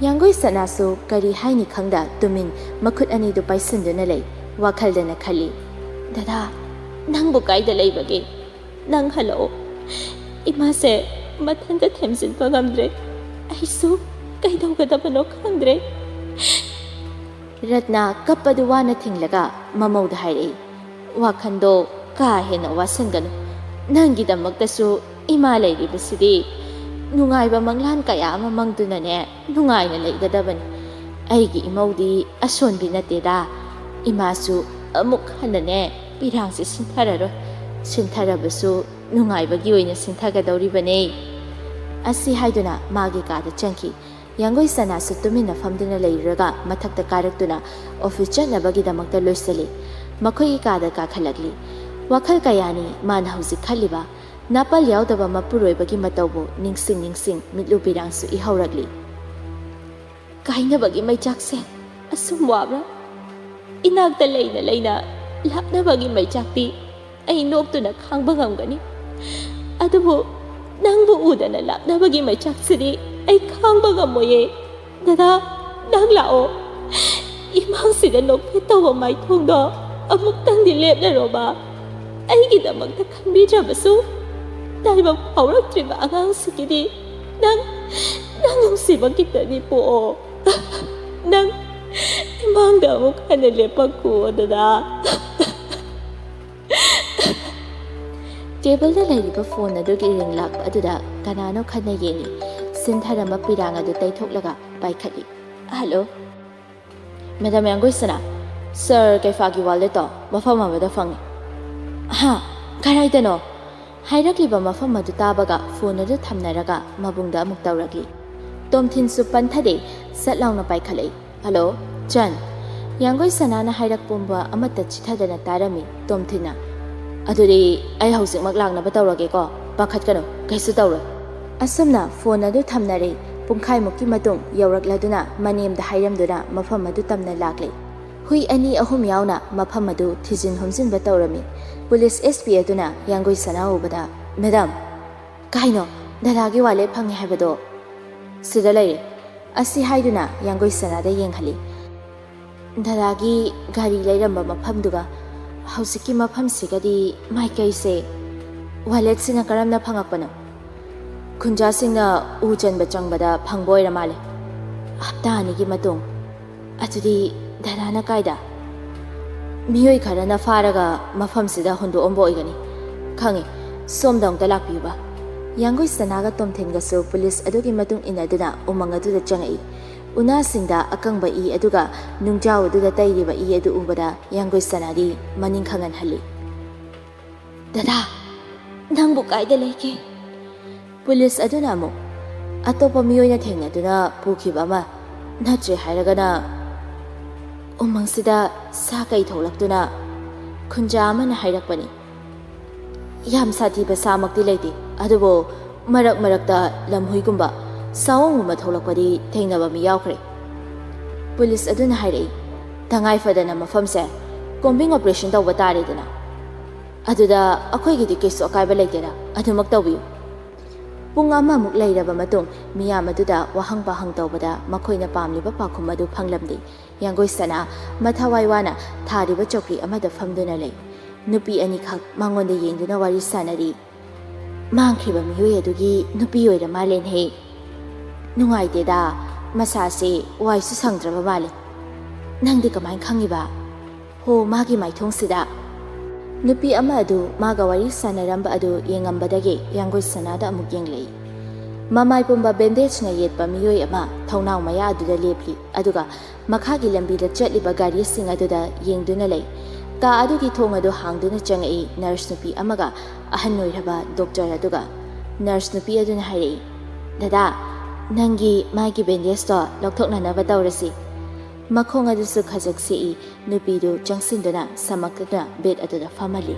ꯌꯥꯡꯒꯣꯏ ꯁꯅꯥꯁꯨ ꯀꯔꯤ ꯍꯥꯏꯅꯤ ꯈꯪꯗ ꯇꯨꯃꯤꯟ ꯃꯈꯨꯠ ꯑꯅꯤꯗꯨ ꯄꯥꯏꯁꯤꯟꯗꯨꯅ ꯂꯩ꯫ ꯋꯥꯈꯜꯗꯅ ꯈꯜꯂꯤ, "ꯗꯗꯥ, ꯅꯪꯕꯨ ꯀꯥꯏꯗ ꯂꯩꯕꯒꯦ? ꯅꯪ ꯍꯜꯂꯛꯑꯣ꯫ ꯏꯃꯥꯁꯦ ꯃꯊꯟꯇ ꯊꯦꯝꯖꯤꯟꯕ ꯉꯝꯗ꯭ꯔꯦ꯫ ꯑꯩꯁꯨ ꯀꯩꯗꯧꯒꯗꯕꯅꯣ ꯈꯪꯗ꯭ꯔꯦ꯫" ꯔꯠꯅ ꯀꯞꯄꯗꯨ ꯋꯥꯅ ꯊꯤꯡꯂꯒ ꯃꯃꯧꯗ ꯍꯥꯏꯔꯛꯏ, "ꯋꯥꯈꯜꯗꯣ ꯀꯥ ꯍꯦꯟꯅ ꯋꯥꯁꯤꯟꯒꯅꯨ꯫ ꯅꯪꯒꯤꯗꯃꯛꯇꯁꯨ ꯏꯃꯥ ꯂꯩꯔꯤꯕꯁꯤꯗꯤ ꯅꯨꯡꯉꯥꯏꯕ ꯃꯪꯂꯥꯟ ꯀꯌꯥ ꯑꯃ ꯃꯪꯗꯨꯅꯅꯦ ꯅꯨꯡꯉꯥꯏꯅ ꯂꯩꯒꯗꯕꯅꯤ꯫ ꯑꯩꯒꯤ ꯏꯃꯧꯗꯤ ꯑꯁꯣꯟꯕꯤ ꯅꯠꯇꯦꯗ꯫ ꯏꯃꯥꯁꯨ ꯑꯃꯨꯛ ꯍꯟꯅꯅꯦ ꯄꯤꯔꯥꯡꯁꯦ ꯁꯤꯟꯊꯔꯔꯣꯏ꯫ ꯁꯤꯟꯊꯔꯕꯁꯨ ꯅꯨꯡꯉꯥꯏꯕꯒꯤ ꯑꯣꯏꯅ ꯁꯤꯟꯊꯒꯗꯧꯔꯤꯕꯅꯦ꯫" ꯑꯁꯤ ꯍꯥꯏꯗꯨꯅ ꯃꯥꯒꯤ ꯀꯥꯗ ꯆꯪꯈꯤ꯫ ꯌꯥꯡꯒꯣꯏ ꯁꯅꯥꯁꯨ ꯇꯨꯃꯤꯟꯅ ꯐꯝꯗꯨꯅ ꯂꯩꯔꯨꯔꯒ ꯃꯊꯛꯇ ꯀꯥꯔꯛꯇꯨꯅ ꯑꯣꯐꯤꯁ ꯆꯠꯅꯕꯒꯤꯗꯃꯛꯇ ꯂꯣꯏꯁꯤꯜꯂꯤ꯫ ꯃꯈꯣꯏꯒꯤ ꯀꯥꯗ ꯀꯥꯈꯠꯂꯛꯂꯤ꯫ ꯋꯥꯈꯜ ꯀꯌꯥꯅꯤ ꯃꯥꯅ ꯍꯧꯖꯤꯛ ꯈꯜꯂꯤꯕ꯫ ꯅꯥꯄꯜ ꯌꯥꯎꯗꯕ ꯃꯄꯨꯔꯣꯏꯕꯒꯤ ꯃꯇꯧꯕꯨ ꯅꯤꯡꯁꯤꯡ ꯅꯤꯡꯁꯤꯡ ꯃꯤꯠꯂꯨ ꯄꯤꯔꯥꯡꯁꯨ ꯏꯍꯧꯔꯛꯂꯤ꯫ ꯀꯥꯏꯅꯕꯒꯤ ꯃꯩꯆꯥꯛꯁꯦ ꯑꯁꯨꯝ ꯋꯥꯕ꯭ꯔꯥ? ꯏꯅꯥꯛꯇ ꯂꯩꯅ ꯂꯩꯅ ꯂꯥꯞꯅꯕꯒꯤ ꯃꯩꯆꯥꯛꯇꯤ ꯑꯩ ꯅꯣꯛꯇꯨꯅ ꯈꯥꯡꯕ ꯉꯝꯒꯅꯤ꯫ ꯑꯗꯨꯕꯨ ꯅꯪꯕꯨ ꯎꯗꯅ ꯂꯥꯞꯅꯕꯒꯤ ꯃꯩꯆꯥꯛꯁꯤꯗꯤ ꯑꯩ ꯈꯥꯡꯕ ꯉꯝꯃꯣꯏꯌꯦ꯫ ꯗꯗꯥ, ꯅꯪ ꯂꯥꯛꯑꯣ꯫ ꯏꯃꯥꯡꯁꯤꯗ ꯅꯣꯛꯐꯦꯠ ꯇꯧꯕ ꯃꯥꯏꯊꯣꯡꯗꯣ ꯑꯃꯨꯛꯇꯪꯗꯤ ꯂꯦꯞꯂꯔꯣꯕ꯫ ꯑꯩꯒꯤꯗꯃꯛꯇ ꯈꯟꯕꯤꯗ꯭ꯔꯕꯁꯨ ꯇꯥꯏꯕꯪ ꯐꯥꯎꯔꯛꯇ꯭ꯔꯤꯕ ꯑꯉꯥꯡꯁꯤꯒꯤꯗꯤ ꯅꯪ, ꯅꯪ ꯅꯨꯡꯁꯤꯕ ꯈꯤꯇꯗꯤ ꯄꯣꯛꯑꯣ꯫ ꯅꯪ ꯏꯃꯥꯡꯗ ꯑꯃꯨꯛ ꯍꯟꯅ ꯂꯦꯞꯄꯛꯈꯨꯑꯣ ꯗꯗꯥ꯫" ꯇꯦꯕꯜꯗ ꯂꯩꯔꯤꯕ ꯐꯣꯟ ꯑꯗꯨꯒꯤ ꯔꯤꯡ ꯂꯥꯛꯄ ꯑꯗꯨꯗ ꯀꯅꯥꯅꯣ ꯈꯟꯅ ꯌꯦꯡꯏ꯫ ꯁꯤꯟꯊꯔꯝꯕ ꯄꯤꯔꯥꯡ ꯑꯗꯨ ꯇꯩꯊꯣꯛꯂꯒ ꯄꯥꯏꯈꯠꯂꯤ꯫ "ꯍꯜꯂꯣ꯫" "ꯃꯦꯗꯥꯝ ꯌꯥꯡꯒꯣꯏꯁꯅꯥ, ꯁꯥꯔ ꯀꯩꯐꯥꯒꯤ ꯋꯥꯂꯦꯠꯇꯣ ꯃꯐꯝ ꯑꯃꯗ ꯐꯪꯉꯤ꯫" "ꯍꯥ? ꯀꯗꯥꯏꯗꯅꯣ?" ꯍꯥꯏꯔꯛꯂꯤꯕ ꯃꯐꯝ ꯑꯗꯨ ꯇꯥꯕꯒ ꯐꯣꯟ ꯑꯗꯨ ꯊꯝꯅꯔꯒ ꯃꯕꯨꯡꯗ ꯑꯃꯨꯛ ꯇꯧꯔꯛꯂꯤ꯫ ꯇꯣꯝꯊꯤꯟꯁꯨ ꯄꯟꯊꯗꯦ, ꯁꯠ ꯂꯥꯎꯅ ꯄꯥꯏꯈꯠꯂꯛꯏ꯫ "ꯍꯜꯂꯣ, ꯆꯟ꯫" ꯌꯥꯡꯒꯣꯏ ꯁꯅꯥꯅ ꯍꯥꯏꯔꯛ ꯄꯨꯝꯕ ꯑꯃꯠꯇ ꯆꯤꯊꯗꯅ ꯇꯥꯔꯝꯃꯤ ꯇꯣꯝꯊꯤꯟꯅ꯫ "ꯑꯗꯨꯗꯤ ꯑꯩ ꯍꯧꯖꯤꯛꯃꯛ ꯂꯥꯛꯅꯕ ꯇꯧꯔꯒꯦꯀꯣ, ꯄꯥꯈꯠꯀꯅꯨ, ꯀꯩꯁꯨ ꯇꯧꯔꯣꯏ꯫" ꯑꯁꯨꯝꯅ ꯐꯣꯟ ꯑꯗꯨ ꯊꯝꯅꯔꯦ꯫ ꯄꯨꯡꯈꯥꯏꯃꯨꯛꯀꯤ ꯃꯇꯨꯡ ꯌꯧꯔꯛꯂꯗꯨꯅ ꯃꯅꯦꯝꯗ ꯍꯥꯏꯔꯝꯗꯨꯅ ꯃꯐꯝ ꯑꯗꯨ ꯇꯝꯅ ꯂꯥꯛꯂꯦ꯫ ꯍꯨꯏ ꯑꯅꯤ ꯑꯍꯨꯝ ꯌꯥꯎꯅ ꯃꯐꯝ ꯑꯗꯨ ꯊꯤꯖꯤꯟ ꯍꯨꯝꯖꯤꯟꯕ ꯇꯧꯔꯝꯃꯤ꯫ ꯄꯨꯂꯤꯁ ꯑꯦꯁ ꯄꯤ ꯑꯗꯨꯅ ꯌꯥꯡꯒꯣꯏ ꯁꯅꯥ ꯎꯕꯗ, "ꯃꯦꯗꯥꯝ, ꯀꯩꯅꯣ, ꯗꯗꯥꯒꯤ ꯋꯥꯂꯦꯠ ꯐꯪꯉꯦ ꯍꯥꯏꯕꯗꯣ?" "ꯁꯤꯗ ꯂꯩꯔꯦ," ꯑꯁꯤ ꯍꯥꯏꯗꯨꯅ ꯌꯥꯡꯒꯣꯏ ꯁꯅꯥꯗ ꯌꯦꯡꯍꯜꯂꯤ꯫ "ꯗꯗꯥꯒꯤ ꯒꯥꯔꯤ ꯂꯩꯔꯝꯕ ꯃꯐꯝꯗꯨꯒ ꯍꯧꯖꯤꯛꯀꯤ ꯃꯐꯝꯁꯤꯒꯗꯤ ꯃꯥꯏꯀꯩꯁꯦ ꯋꯥꯂꯦꯠꯁꯤꯅ ꯀꯔꯝꯅ ꯐꯪꯉꯛꯄꯅꯣ?" "ꯈꯨꯟꯖꯥꯁꯤꯡꯅ ꯎ ꯆꯟꯕ ꯆꯪꯕꯗ ꯐꯪꯕ ꯑꯣꯏꯔ ꯃꯥꯜꯂꯦ, ꯍꯞꯇꯥ ꯑꯅꯤꯒꯤ ꯃꯇꯨꯡ꯫ ꯑꯗꯨꯗꯤ ꯗꯗꯥꯅ ꯀꯥꯏꯗ?" "ꯃꯤꯑꯣꯏ ꯈꯔꯅ ꯐꯥꯔꯒ ꯃꯐꯝꯁꯤꯗ ꯍꯨꯟꯗꯣꯛꯑꯝꯕ ꯑꯣꯏꯒꯅꯤ꯫ ꯈꯪꯉꯤ, ꯁꯣꯝꯗ ꯑꯃꯨꯛꯇ ꯂꯥꯛꯄꯤꯌꯨꯕ꯫" ꯌꯥꯡꯒꯣꯏ ꯁꯅꯥꯒ ꯇꯣꯝꯊꯤꯟꯒꯁꯨ ꯄꯨꯂꯤꯁ ꯑꯗꯨꯒꯤ ꯃꯇꯨꯡ ꯏꯟꯅꯗꯨꯅ ꯎꯃꯪ ꯑꯗꯨꯗ ꯆꯪꯉꯛꯏ꯫ ꯎꯅꯥꯁꯤꯡꯗ ꯑꯀꯪꯕ ꯏ ꯑꯗꯨꯒ ꯅꯨꯡꯖꯥꯎ ꯑꯗꯨꯗ ꯇꯩꯔꯤꯕ ꯏ ꯑꯗꯨ ꯎꯕꯗ ꯌꯥꯡꯒꯣꯏ ꯁꯅꯥꯗꯤ ꯃꯅꯤꯡ ꯈꯪꯍꯟꯍꯜꯂꯤ꯫ "ꯗꯗꯥ, ꯅꯪꯕꯨ ꯀꯥꯏꯗ ꯂꯩꯒꯦ?" ꯄꯨꯂꯤꯁ ꯑꯗꯨꯅ ꯑꯃꯨꯛ, "ꯑꯇꯣꯞꯄ ꯃꯤꯑꯣꯏꯅ ꯊꯦꯡꯅꯗꯨꯅ ꯄꯨꯈꯤꯕ ꯑꯃ, ꯅꯠꯇ꯭ꯔꯦ ꯍꯥꯏꯔꯒꯅ ꯎꯃꯪꯁꯤꯗ ꯁꯥ ꯀꯩ ꯊꯣꯛꯂꯛꯇꯨꯅ," ꯈꯨꯟꯖꯥ ꯑꯃꯅ ꯍꯥꯏꯔꯛꯄꯅꯤ꯫ "ꯌꯥꯝ ꯁꯥꯊꯤꯕ ꯁꯥꯃꯛꯇꯤ ꯂꯩꯇꯦ, ꯑꯗꯨꯕꯨ ꯃꯔꯛ ꯃꯔꯛꯇ ꯂꯝꯍꯨꯏꯒꯨꯝꯕ, ꯁꯥꯑꯣꯡꯒꯨꯝꯕ ꯊꯣꯛꯂꯛꯄꯗꯤ ꯊꯦꯡꯅꯕ ꯃꯤ ꯌꯥꯎꯈ꯭ꯔꯦ꯫" ꯄꯨꯂꯤꯁ ꯑꯗꯨꯅ ꯍꯥꯏꯔꯛꯏ, "ꯇꯉꯥꯏ ꯐꯗꯅ ꯃꯐꯝꯁꯦ ꯀꯣꯝꯕꯤꯡ ꯑꯣꯄꯔꯦꯁꯟ ꯇꯧꯕ ꯇꯥꯔꯦꯗꯅ꯫ ꯑꯗꯨꯗ ꯑꯩꯈꯣꯏꯒꯤꯗꯤ ꯀꯩꯁꯨ ꯑꯀꯥꯏꯕ ꯂꯩꯇꯦꯗ, ꯑꯗꯨꯃꯛ ꯇꯧꯕꯤꯌꯨ꯫" ꯄꯨꯡ ꯑꯃꯃꯨꯛ ꯂꯩꯔꯕ ꯃꯇꯨꯡ ꯃꯤꯌꯥꯝ ꯑꯗꯨꯗ ꯋꯥꯍꯪ ꯄꯥꯍꯪ ꯇꯧꯕꯗ ꯃꯈꯣꯏꯅ ꯄꯥꯝꯂꯤꯕ ꯄꯥꯎꯈꯨꯝ ꯑꯗꯨ ꯐꯪꯂꯝꯗꯦ꯫ ꯌꯥꯡꯒꯣꯏ ꯁꯅꯥ ꯃꯊꯋꯥꯏ ꯋꯥꯅ ꯊꯥꯔꯤꯕ ꯆꯧꯀ꯭ꯔꯤ ꯑꯃꯗ ꯐꯝꯗꯨꯅ ꯂꯩ꯫ ꯅꯨꯄꯤ ꯑꯅꯤꯈꯛ ꯃꯉꯣꯟꯗ ꯌꯦꯡꯗꯨꯅ ꯋꯥꯔꯤ ꯁꯥꯟꯅꯔꯤ꯫ "ꯃꯥꯡꯈ꯭ꯔꯤꯕ ꯃꯤꯑꯣꯏ ꯑꯗꯨꯒꯤ ꯅꯨꯄꯤ ꯑꯣꯏꯔ ꯃꯥꯜꯂꯦꯅꯦꯍꯦ꯫ ꯅꯨꯡꯉꯥꯏꯇꯦꯗ, ꯃꯁꯥꯁꯦ ꯋꯥꯏꯁꯨ ꯁꯪꯗ꯭ꯔꯕ ꯃꯥꯜꯂꯦ꯫ ꯅꯪꯗꯤ ꯀꯃꯥꯏꯅ ꯈꯪꯉꯤꯕ?" "ꯍꯣ, ꯃꯥꯒꯤ ꯃꯥꯏꯊꯣꯡꯁꯤꯗ꯫" ꯅꯨꯄꯤ ꯑꯃ ꯑꯗꯨ ꯃꯥꯒ ꯋꯥꯔꯤ ꯁꯥꯟꯅꯔꯝꯕ ꯑꯗꯨ ꯌꯦꯡꯉꯝꯕꯗꯒꯤ ꯌꯥꯡꯒꯣꯏ ꯁꯅꯥꯗ ꯑꯃꯨꯛ ꯌꯦꯡꯂꯛꯏ꯫ ꯃꯃꯥꯏ ꯄꯨꯝꯕ ꯕꯦꯟꯗꯦꯖꯅ ꯌꯦꯠꯄ ꯃꯤꯑꯣꯏ ꯑꯃ ꯊꯣꯡꯅꯥꯎ ꯃꯌꯥ ꯑꯗꯨꯗ ꯂꯦꯞꯂꯤ, ꯑꯗꯨꯒ ꯃꯈꯥꯒꯤ ꯂꯝꯕꯤꯗ ꯆꯠꯂꯤꯕ ꯒꯥꯔꯤꯁꯤꯡ ꯑꯗꯨꯗ ꯌꯦꯡꯗꯨꯅ ꯂꯩ꯫ ꯀꯥ ꯑꯗꯨꯒꯤ ꯊꯣꯡ ꯑꯗꯨ ꯍꯥꯡꯗꯨꯅ ꯆꯪꯉꯛꯏ ꯅꯔꯁ ꯅꯨꯄꯤ ꯑꯃꯒ ꯑꯍꯟ ꯑꯣꯏꯔꯕ ꯗꯣꯛꯇꯔ ꯑꯗꯨꯒ꯫ ꯅꯔꯁ ꯅꯨꯄꯤ ꯑꯗꯨꯅ ꯍꯥꯏꯔꯛꯏ, "ꯗꯗꯥ, ꯅꯪꯒꯤ ꯃꯥꯒꯤ ꯕꯦꯟꯗꯦꯖꯇꯣ ꯂꯧꯊꯣꯛꯅꯅꯕ ꯇꯧꯔꯁꯤ꯫" ꯃꯈꯣꯡ ꯑꯗꯨꯁꯨ ꯈꯖꯛ ꯁꯦꯛꯏ꯫ ꯅꯨꯄꯤꯗꯨ ꯆꯪꯁꯤꯟꯗꯨꯅ ꯁꯃꯛꯇꯨꯅ ꯕꯦꯗ ꯑꯗꯨꯗ ꯐꯝꯍꯜꯂꯤ꯫